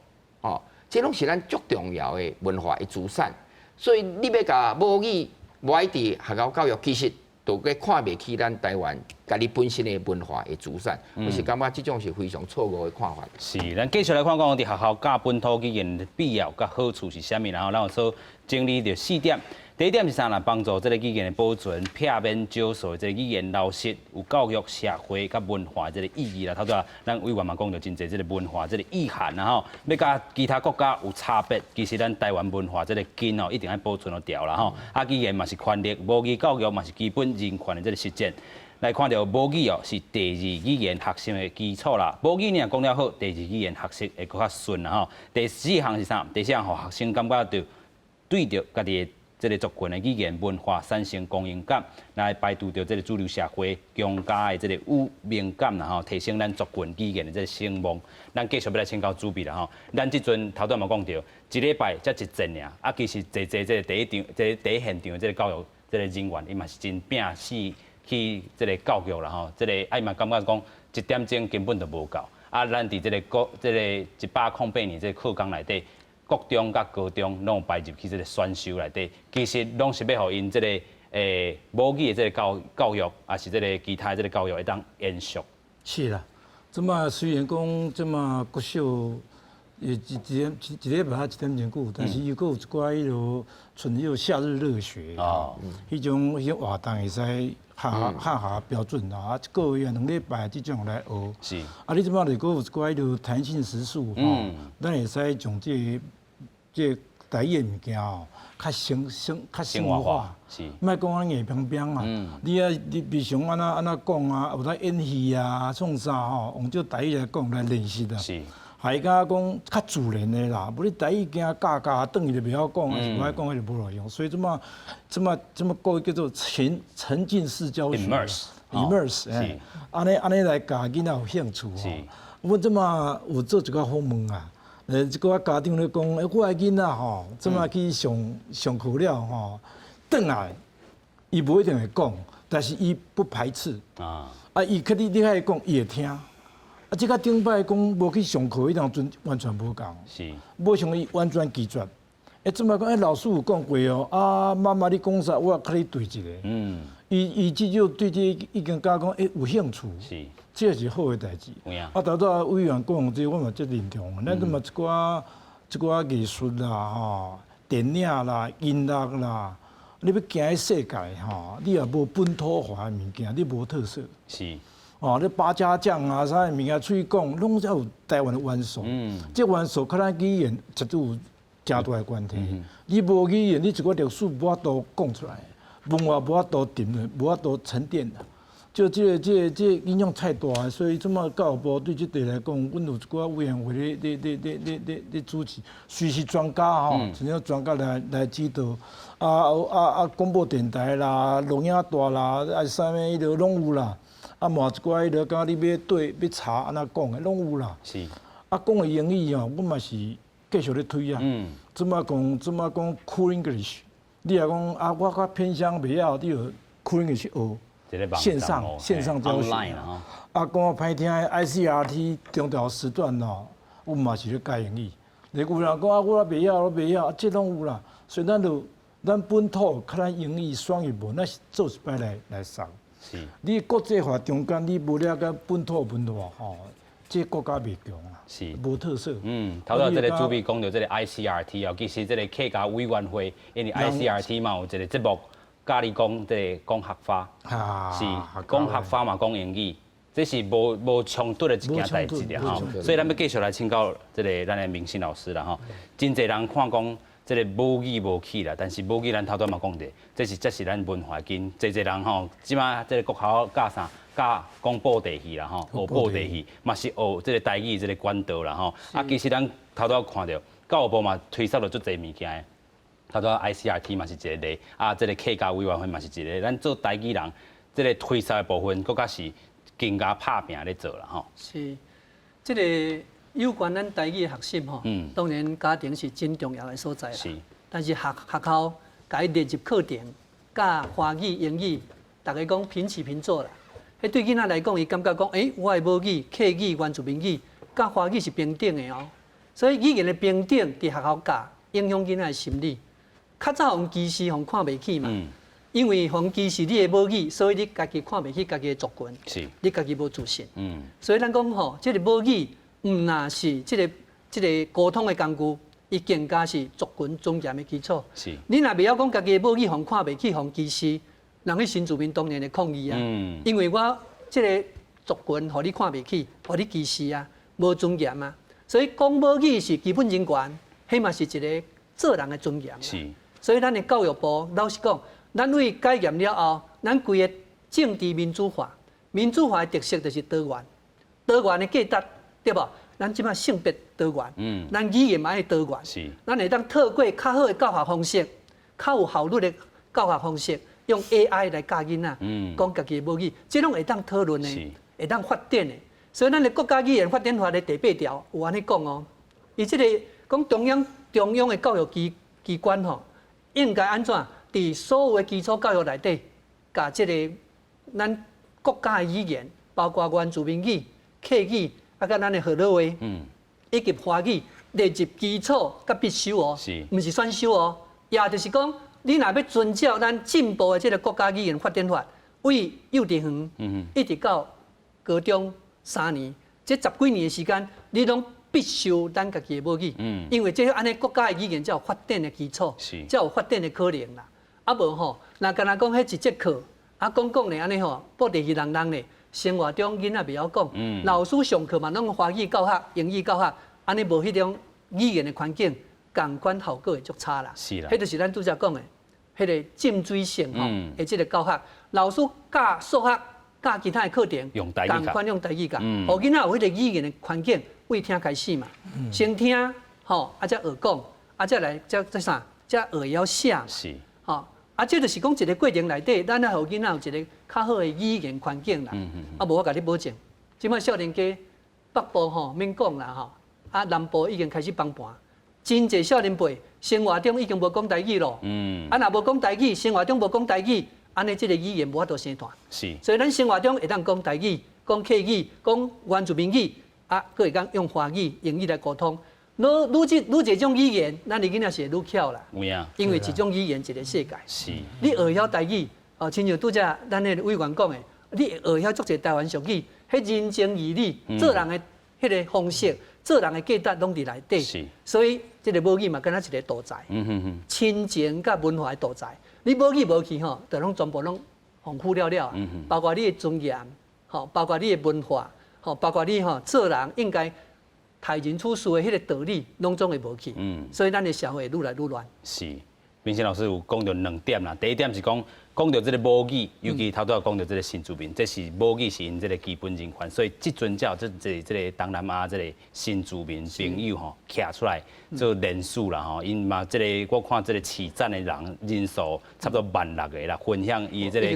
哦，這攏是咱足重要的文化的資產。所以你欲共母語無愛佇學校教育，其實就閣看袂起咱台灣家己本身的文化的資產。我是感覺這種是非常錯誤的看法。是，咱繼續來看講，佇學校教本土語言的必要佮好處是啥物，然後咱有所整理著四點。第一點是啥啦？幫助這個語言的保存，避免少數的這個語言流失，有教育、社會佮文化這個意義啦。頭拄仔咱委員嘛講著真濟這個文化這個意涵啦吼，欲佮其他國家有差別，其實咱台灣文化這個根哦，一定愛保存予牢啦吼。啊，語言嘛是權利，母語教育嘛是基本人權的這個實踐。來看著母語哦，是第二語言學習的基礎啦。母語你若講了好，第二語言學習會閣較順啦吼。第四項是啥？第四項，予學生感覺著對著家己的這個族群的語言文化產生光榮感，來排除著這個主流社會強加的這個污名感啦吼，提升咱族群語言的這個聲望。咱繼續欲來請教主筆啦吼。咱這陣頭拄嘛講著，一禮拜才一節爾，啊，其實濟濟這個第一場、這個第一現場的這個教育這個人員，伊嘛是真拚死去這個教育啦吼。這個啊，伊嘛感覺講一點鐘根本就無夠。啊，咱佇這個國這個108年這個課綱內底，國中佮高中攏有排入去這個選修內底，其實攏是欲予𪜶這個母語的這個教育，抑是這個其他的這個教育會當延續。是啦，這馬雖然講這馬國小一一一一禮拜一點鐘久，但是伊閣有一寡彼囉春遊夏日樂學哦，彼種活動會使合標準啦，啊，一個月2禮拜這種來學。啊，你這馬就閣有一寡彼囉彈性時數吼，咱會使將這個台語的物件吼，較生生較生活化。莫講按呢硬邦邦啊！你啊，你平常按怎按怎講啊，有當演戲啊，創啥吼，用這台語來講來練習啊。還敢講較自然的啦，無你台語驚教教，轉去就袂曉講，還是無愛講，彼就無路用。所以這馬這馬這馬國語叫做沉浸式教學，immerse，欸，按呢按呢來教囡仔有興趣吼。阮這馬有做一寡訪問啊，一寡家長咧講，欸，我的囡仔吼，這馬去上上課了吼，轉來，伊無一定會講，但是伊不排斥。啊，啊，伊去你你共伊講，伊會聽。啊，這佮頂擺講無去上課，彼當陣完全無仝。無像伊完全拒絕。欸，這擺講，欸，老師有講過哦，啊，媽媽你講啥，我共你對一下。伊伊至少對這已經感覺講，欸，有興趣。這是好的代誌。啊，頭拄仔委員講這，我嘛足認同。咱這馬一寡一寡藝術啦、吼電影啦、音樂啦，你欲行去世界吼，你若無本土化的物件，你無特色。哦，你八家將啊，啥物件喙講，攏才有台灣的元素。這元素佮咱語言絕對有誠大的關係。你無語言，你一寡歷史無法度講出來，文化無法度沉澱，無法度沉澱。就這個、這個、這個影響太大，所以這馬教育部對這塊來講，阮有一寡委員會咧、咧、咧、咧、咧、咧、咧主持，隨時專家吼，請專家來指導。啊啊啊！廣播電台啦、錄影帶啦、啊啥物彼囉攏有啦。啊，嘛一寡彼囉，敢若你欲對欲查按怎講的，攏有啦。啊，講的英語哦，阮嘛是繼續咧推啊。這馬講這馬講 Cool English，你若講啊，我較偏鄉袂曉，你就 Cool English 學。線上教學。啊，講較歹聽的 ICRT 中晝時段哦，阮嘛是咧教英語。有人講啊，我袂曉，我袂曉，這攏有啦。所以咱就咱本土較咱英語雙語無，咱是做一擺來送。你國際化中間，你無了解本土文化吼，這國家袂強啊。無特色。嗯，頭拄這個主筆講著這個 ICRT 哦，其實這個客家委員會，因為 ICRT 嘛有一個節目教你講這個講客話，是講客話嘛講英語，這是無衝突的一件代誌啦吼。所以咱欲繼續來請教這個咱的明信老師啦吼。真濟人看講。這个母語無去啦，但是母語咱頭拄嘛講著，這是咱文化根。濟濟人吼，這馬這个國校教啥？教講布袋戲啦吼，學布袋戲嘛是學這个台語這个管道啦吼。啊，其實咱頭拄看著教育部嘛推捒著足濟物件的，頭拄 ICRT 嘛是一個例，啊，這个客家委員會嘛是一個。咱做台語人，這个推捒的部分，閣較是更加拍拚咧做啦吼。是，這个有關咱台語的學習吼，當然家庭是真重要的所在啦。但是學校共伊列入課程，佮華語、英語，逐家講平起平坐啦。彼對囡仔來講，伊感覺講，欸，我的母語客語、原住民語，佮華語是平等的哦。所以語言的平等，佇學校教，影響囡仔的心理。較早予歧視，予看袂起嘛。因為予歧視你的母語，所以你家己看袂起家己的族群，你家己無自信。所以咱講吼，這个母語毋若是這个溝通的工具，伊更加是族群尊嚴的基礎。你若袂曉講家己的母語，予看袂起，予歧視，人彼新住民當然會抗議啊。因為我這个族群予你看袂起，予你歧視啊，無尊嚴啊。所以講母語是基本人權，彼嘛是一个做人的尊嚴。所以咱的教育部老實講，咱對解嚴了後，咱規个政治民主化，民主化的特色就是多元，多元的價值，對無？咱這馬性別多元，咱語言嘛愛多元，咱會當透過較好的教學方式，較有效率的教學方式，用 AI 來教囡仔，講家己的母語，這攏會當討論的，會當發展的。所以咱的國家語言發展法的第八條有按呢講哦，伊這个講中央的教育機關吼，應該按怎？佇所有的基礎教育內底，共這个咱國家的語言，包括原住民語、客語，啊，佮咱的河洛話，以及華語列入基礎佮必修哦，毋是選修哦。也就是講，你若欲遵照咱進步的這个國家語言發展法，對幼稚園一直到高中3年，這十幾年的時間，你攏必修咱家己的母語，因為這按呢國家的語言才有發展的基礎，才有發展的可能啦。啊無吼，若干焦講彼一節課，啊講講咧按呢吼，布袋戲人人咧，生活中囡仔袂曉講，老師上課嘛攏用華語教學、英語教學，按呢無彼種語言的環境，仝款效果會足差啦。彼就是咱拄才講的，彼个浸水性吼的這个教學，老師教數學、教其他的課程，仝款用台語教，予囡仔有彼个語言的環境，對聽開始嘛，先聽吼，啊才學講，啊才來才才啥，才學會曉寫。吼，啊，這就是講一个過程內底，咱愛予囡仔有一个較好的語言環境啦。啊，無我共你保證，這馬少年家北部吼免講啦吼，啊南部已經開始崩盤，真濟少年輩生活中已經無講台語咯。啊，若無講台語，生活中無講台語，按呢這个語言無法度生傳。所以咱生活中會當講台語、講客語、講原住民語，啊，閣會當用華語、英語來溝通。愈愈這愈濟種語言，咱的囡仔是會愈巧啦。有影。因為一種語言一個世界。你學曉台語，哦，親像拄才咱彼个委員講的，你學曉足濟台灣俗語，彼人情義理、做人的彼个方式、做人的價值攏佇內底。所以這个母語嘛，敢若一个素材。親情佮文化的素材，你母語無去吼，就攏全部攏豐富了了。包括你的尊嚴，吼，包括你的文化，吼，包括你吼做人應該待人處事的彼个道理，攏總會無去。所以咱的社會愈來愈亂。是，明星老師有講著兩點啦。第一點是講講著這个母語，尤其頭拄仔講著這个新住民，這是母語是𪜶這个基本人權，所以這陣才有這个東南亞這个新住民朋友吼，徛出來做連署啦吼。𪜶嘛這个我看這个市展的人人數差不多1.6萬個啦，分享伊這个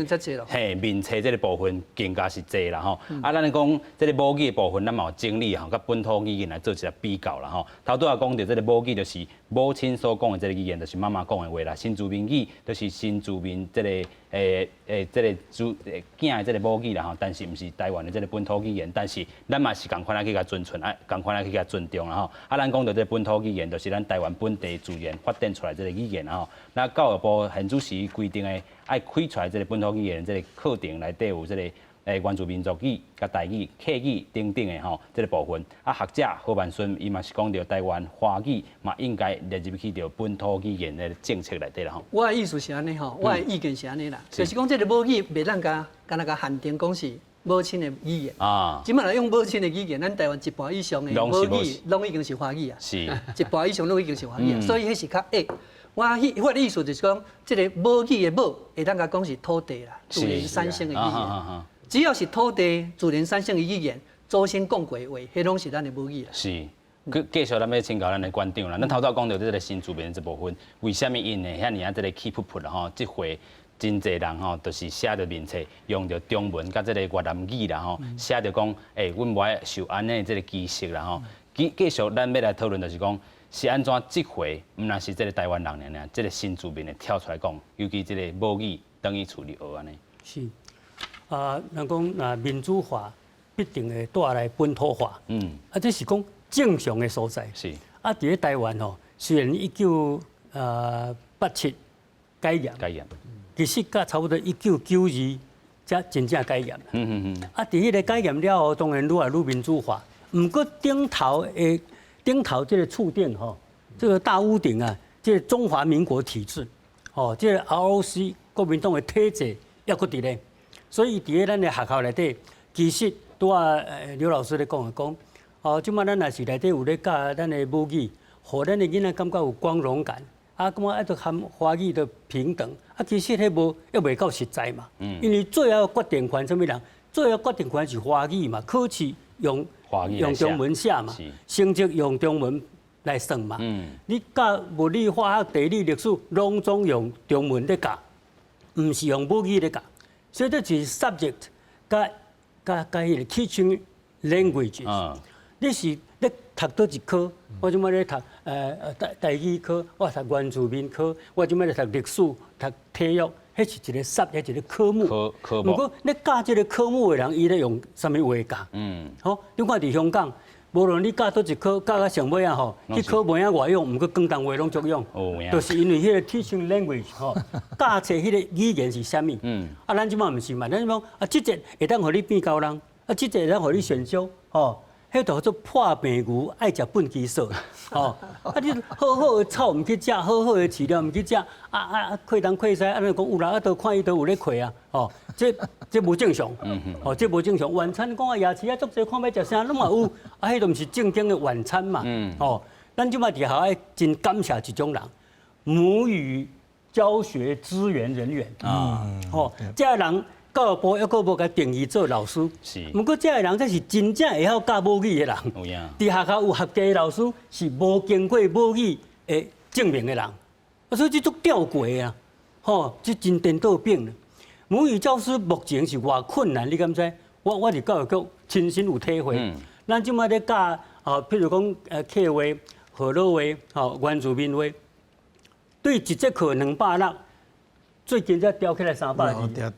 嘿面冊這个部分更加是濟啦吼。啊，咱講這个母語的部分，咱嘛有整理吼，佮本土語言來做一個比較啦吼。頭拄仔講著這个母語就是母親所講的這个語言，就是媽媽講的話啦。新住民語就是新住民這个這个主囝的這个母語啦吼，但是毋是台灣的這个本土語言，但是咱嘛是仝款來去共尊存，啊，仝款來去共尊重啦吼。啊，咱講著這个本土語言，就是咱台灣本地自然發展出來這个語言啦吼。那教育部現主時規定的愛開出來這个本土語言這个課程內底有這个原住民族語、佮台語、客語等等的吼，這个部分。啊，學者何萬順伊嘛是講著台灣華語嘛應該列入去著本土語言的政策內底啦吼。我的意思是按呢吼，我的意見是按呢啦，就是講這个母語袂當共干焦共限定講是母親的語言啊，這擺來用母親的語言，咱台灣一半以上的母語攏已經是華語啊，一半以上攏已經是華語啊，所以彼是較矮。我的意思就是講，這个母語的母，會當共講是土地啦，自然產生的語言。只要是土地自然產生的語言，祖先講過的話，彼攏是咱的母語啦。是，繼續咱欲請教咱的館長啦。咱頭拄講著這个新住民這部分，為啥物𪜶會遐爾仔這个氣噗噗啦吼？這回真濟人吼，就是寫著面冊，用著中文佮這个越南語啦吼，寫著講，欸，阮無愛受按呢這个歧視啦吼。繼續，咱欲來討論就是講，是按怎這回，毋但是這个台灣人爾爾，這个新住民會跳出來講，尤其這个母語轉去厝裡學按呢。是，啊，人講啊，民主化必定會帶來本土化。啊，這是講正常的所在。啊，佇咧台灣吼，雖然1987解嚴，解嚴，其實佮差不多1992才真正解嚴。啊，佇彼个解嚴了後，當然愈來愈民主化。毋過頂頭這个厝頂吼，這个大屋頂啊，這个中華民國體制，吼，這个 ROC 國民黨的體制猶閣佇咧，所以佇咧咱的學校內底，其實拄仔劉老師咧講的講，哦，這擺咱若是內底有咧教咱的母語，予咱的囡仔感覺有光榮感，啊，感覺愛著含華語的平等，啊，其實彼無猶未夠實在嘛，因為最後決定權啥物人？最後決定權是華語嘛，考試用中文寫嘛，成績用中文來算嘛。你教物理、化學、地理、歷史，攏總用中文咧教，毋是用母語咧教。所以這就是 subject 佮佮佮彼个 teaching language。你是咧讀佗一科，我這擺咧讀台語科，我讀原住民科，我這擺咧讀歷史、讀體育，彼是一个 subject 一个科目。科目。毋過咧教這个科目的人，伊咧用啥物話教？好，你看佇香港，無論你教佗一科，教到上尾仔吼，彼科無影偌用，毋過廣東話攏足用。就是因為彼个 teaching language 吼，教冊彼个語言是啥物？啊，咱這擺毋是嘛？咱這擺啊，這節會當予你變高人，啊，這節會當予你選修，吼。彼就叫做破病牛愛食糞雞索，吼！啊，你好好的草毋去食，好好的飼料毋去食，啊啊啊，氣東氣西，按呢講有啦，啊，都看伊都有咧氣啊，吼！這無正常，吼，這無正常。晚餐講啊，夜市啊，足濟看欲食啥攏嘛有，啊，彼都毋是正經的晚餐嘛，吼！咱這擺佇學校愛真感謝一種人，母語教學支援人員啊，吼，這个人。教育部猶閣無共定義做老師，毋過這个人才是真正會曉教母語的人。佇學校有合格的老師，是無經過母語的證明的人，所以這足吊詭啊！吼，這真顛倒反。母語教師目前是偌困難，你敢知？我佇教育局親身有體會。咱這擺咧教，啊，譬如講客話、河洛話、吼原住民話，對一節課260。最近才調起來320，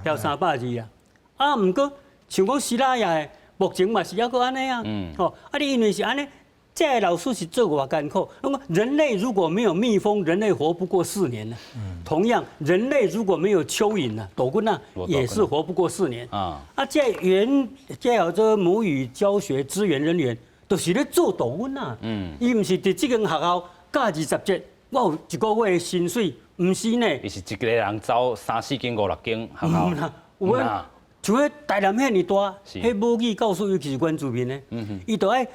調320啊！啊，毋過像講西拉雅的，目前嘛是猶閣按呢啊。吼，啊，你因為是按呢，這个老師是做偌艱苦。那麼人類如果沒有蜜蜂，人類活不過4年呢。同樣，人類如果沒有蚯蚓呢，抖棍啊，也是活不過四年。啊，啊，這這叫做母語教學支援人員，就是咧做導阮啊。伊毋是佇這間學校教20節，我有一個月的薪水。毋是呢，伊是一个人走三四間、五六間學校。有啊，像彼台南遐爾大，彼母語教師尤其是原住民的，伊就愛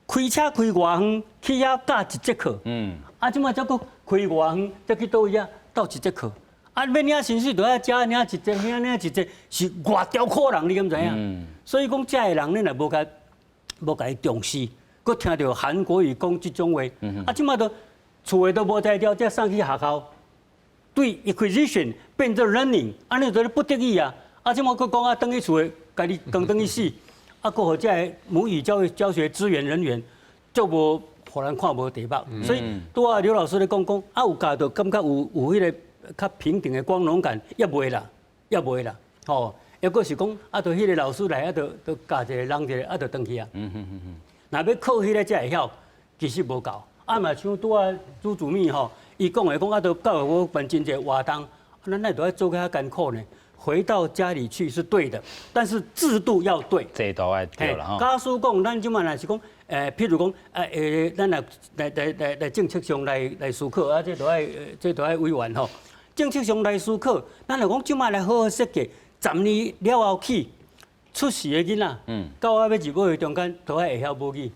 開車開偌遠去遐教一節課。啊，這擺才閣開偌遠，才去佗位遐鬥一節課。啊，欲領薪水，就愛遮領一節，遐領一節，是偌刁苦人，你敢知影？所以講，這个人你若無共伊重視，閣聽著韓國瑜講這種話，啊，這擺都厝的都無才調，才送去學校。對 acquisition 變做 learning，按呢就不得已啊！啊，這擺閣講啊，轉去厝的，共你關轉去死，啊，閣予這个母語教育教學支援人員，足無予人看無題目。所以拄仔劉老師咧講講，啊有教就感覺有彼个較平等的光榮感，猶未啦，猶未啦，吼！抑閣是講，啊，就彼个老師來，啊，就就教一個人一个，啊，就轉去啊。若欲考彼个才會曉，其實無夠。啊嘛像拄仔朱主秘吼。伊講的講啊，都教育部辦真濟活動，咱乃都愛做較艱苦呢。回到家裡去是對的，但是制度要對。制度愛對啦。假使講，咱這擺若是講，譬如講，咱來來來來來政策上來思考，啊，這都愛委員吼。政策上來思考，咱若講這擺來好好設計，10年了後起，出世的囡仔，到仔欲入学的中間都愛會曉母語。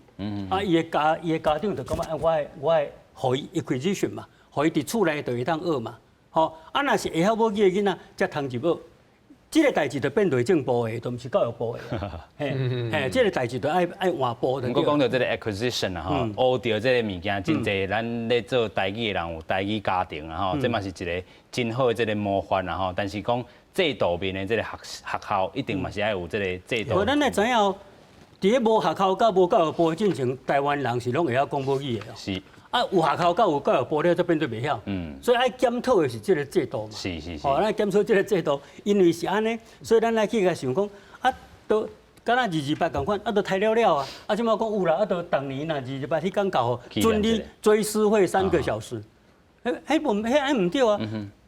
啊，伊的家長就感覺我會予伊 acquisition 嘛，予伊佇厝內就會當學嘛。吼，啊，若是會曉母語的囡仔，才通入學。這個代誌就變內政部的，就毋是教育部的。嘿，嘿，這個代誌就愛換部的。毋過講到這個 acquisition 啊，吼，學著這個物件，真濟咱咧做台語的人有台語家庭啊，吼，這嘛是一個真好的這個模範啊，吼。但是講制度面的這個學校，一定嘛是愛有這個制度。無，咱愛知影哦，佇咧無學校佮無教育部進前，台灣人是攏會曉講母語的。是。啊，有學校佮有教育部了，才變做袂曉。所以愛檢討的是這個制度嘛。是是是。吼，咱檢討這個制度，因為是按呢，所以咱來去共想講，啊，都敢若228仝款，啊，都刣了了啊。啊，這擺講有啦，啊，都逐年若二二八彼工到吼，准你追思會3個小時。彼無彼按毋對啊。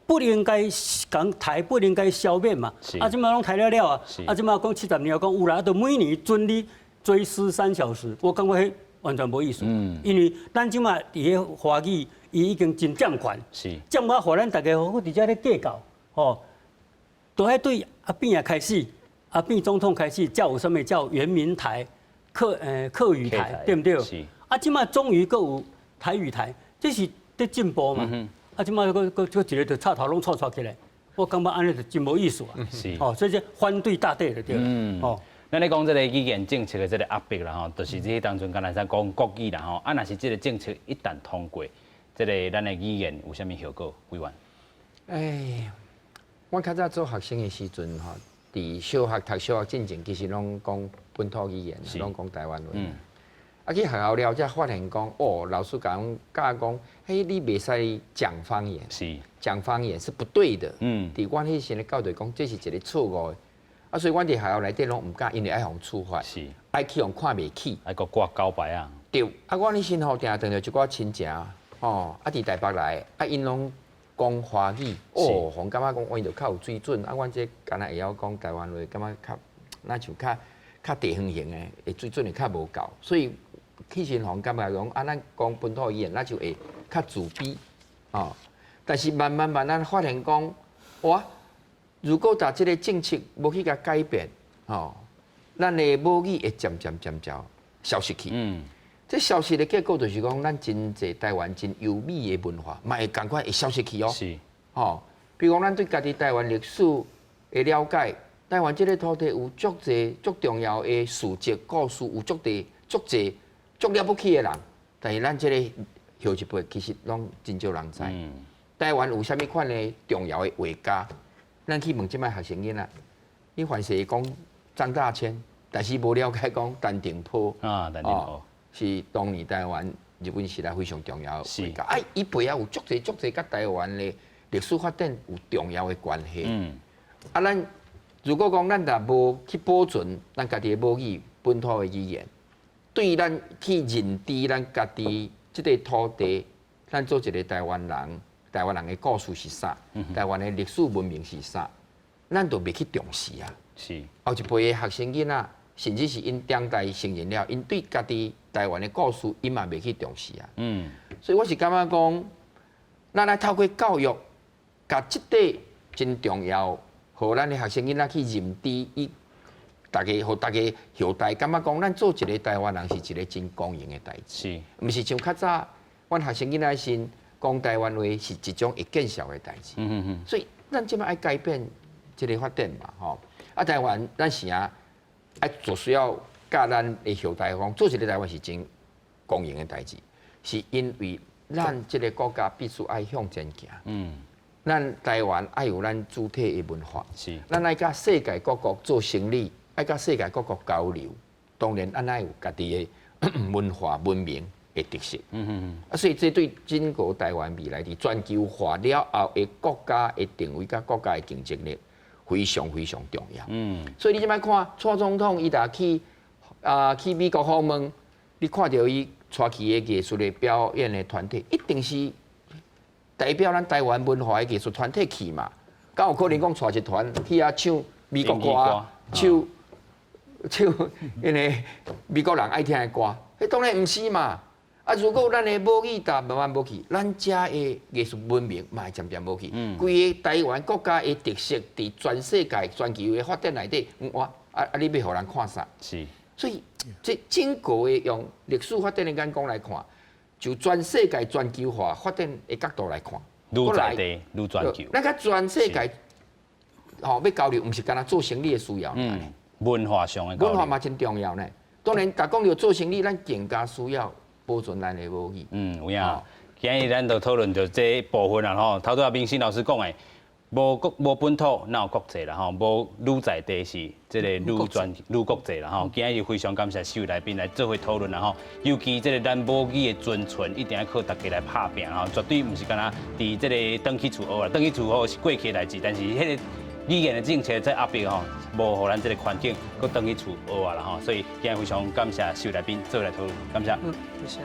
不應該講刣，不應該消滅嘛。啊，這擺攏刣了了啊。啊，這擺講70年後講有啦，啊，都每年准你追思3小時，我感覺彼完全無意思。因為咱這擺佇咧華語，伊已經真佔權，佔到予咱逐家吼，佇遮咧計較，吼，都愛對阿扁仔開始，阿扁總統開始，才有啥物叫原民台、客語台，對毋對？啊，這擺終於閣有台語台，這是佇進步嘛。啊，這擺閣閣閣一个就插頭攏錯錯起來，我感覺按呢就真無意思啊。哦，所以這反對大隊就對了。哦。咱咧講這個語言政策的這個壓迫啦吼，就是這當陣敢若使講國語啦吼，啊，若是這個政策一旦通過，這個咱的語言有啥物後果？委員？哎，我較早做學生的時陣吼，佇小學讀小學進前，其實攏講本土語言，攏講台灣話。啊，去學校了才發現講，哦，老師共阮教講，嘿，你袂使講方言，講方言是不對的。佇阮彼時的教導講，這是一個錯誤的。啊，所以阮佇學校內底攏毋敢，因為愛予處罰，愛去予看袂起，愛閣掛交牌仔。對，啊，阮彼時吼定定遇著一寡親情，吼，啊，佇台北來，啊，𪜶攏講華語，哦，予感覺講，𪜶就較有水準，啊，阮這敢若會曉講台灣話，感覺較，若像較地方型的，會水準會較無夠，所以彼時予感覺講，啊，咱講本土語言，咱就會較自卑，吼。但是慢慢慢慢發現講，哇！如果若這個政策無去共改變，吼，咱的母語會漸漸漸漸消失去。這消失的結果就是講，咱真濟台灣真優美的文化，嘛會仝款會消失去哦。吼，比如講，咱對家己台灣歷史的了解，台灣這個土地有足濟足重要的事蹟故事，有足濟足濟足了不起的人，但是咱這個後一輩其實攏真少人知。台灣有啥物款的重要的畫家？咱去問這擺學生囡仔，你凡是會講張大千，但是無了解講陳澄波啊，陳澄波是當年台灣日本時代非常重要的畫家。啊，伊背後有足濟足濟佮台灣的歷史發展有重要的關係。啊，咱如果講咱若無去保存咱家己的母語、本土的語言，對咱去認知咱家己這個土地，咱做一個台灣人。台灣人的故事是啥？台灣的歷史文明是啥？咱都袂去重視啊。後一輩的學生囡仔，甚至是𪜶長大成人了，𪜶對家己台灣的故事，𪜶嘛袂去重視啊。所以我是感覺講，咱愛透過教育，共這塊真重要，予咱的學生囡仔去認知，伊逐家予逐家後代感覺講，咱做一個台灣人是一個真光榮的代誌。毋是像較早，阮學生囡仔時。講台灣話是一種會見笑的代誌，所以咱這擺愛改變這個發展嘛，吼！啊，台灣咱是啊，愛就需要教咱的後代講，做一個台灣是真光榮的代誌，是因為咱這個國家必須愛向前行。咱台灣愛有咱主體的文化，咱愛佮世界各國做生意，愛佮世界各國交流，當然咱愛有家己的文化文明的特色。啊，所以這對整個台灣未來佇全球化了後的國家的定位佮國家的競爭力非常非常重要。所以你這擺看，蔡總統伊若去啊去美國訪問，你看著伊帶去的藝術的表演的團體，一定是代表咱台灣文化的藝術團體去嘛？敢有可能講帶一團去遐唱美國歌，唱唱𪜶个美國人愛聽的歌？彼當然毋是嘛。啊！如果咱的母語逐慢慢無去，咱遮的藝術文明嘛會漸漸無去。規個台灣國家的特色，佇全世界、全球的發展內底，哇，啊啊！你欲予人看啥？所以這整個的用歷史發展的眼光來看，就全世界全球化發展的角度來看，愈在地愈全球。咱共全世界吼欲交流，毋是干焦做生意的需要。文化上的文化嘛真重要呢。當然，若講著做生意，咱更加需要保存咱的母語。嗯，有影。今日咱就討論著這部分啦吼。頭拄仔明新老師講的，無國無本土，哪有國際啦吼？無愈在地是這个愈全愈國際啦吼。今日非常感謝四位來賓來做伙討論啦吼。尤其這个咱母語的存續，一定愛靠大家來拍拚吼，絕對毋是干焦佇這个轉去厝學啦，轉去厝學是過去的代誌，但是彼个語言的政策在壓迫吼，無予咱這个環境閣轉去厝學啊啦吼。所以今日非常感謝四位來賓做伙來討論，感謝。嗯，多謝。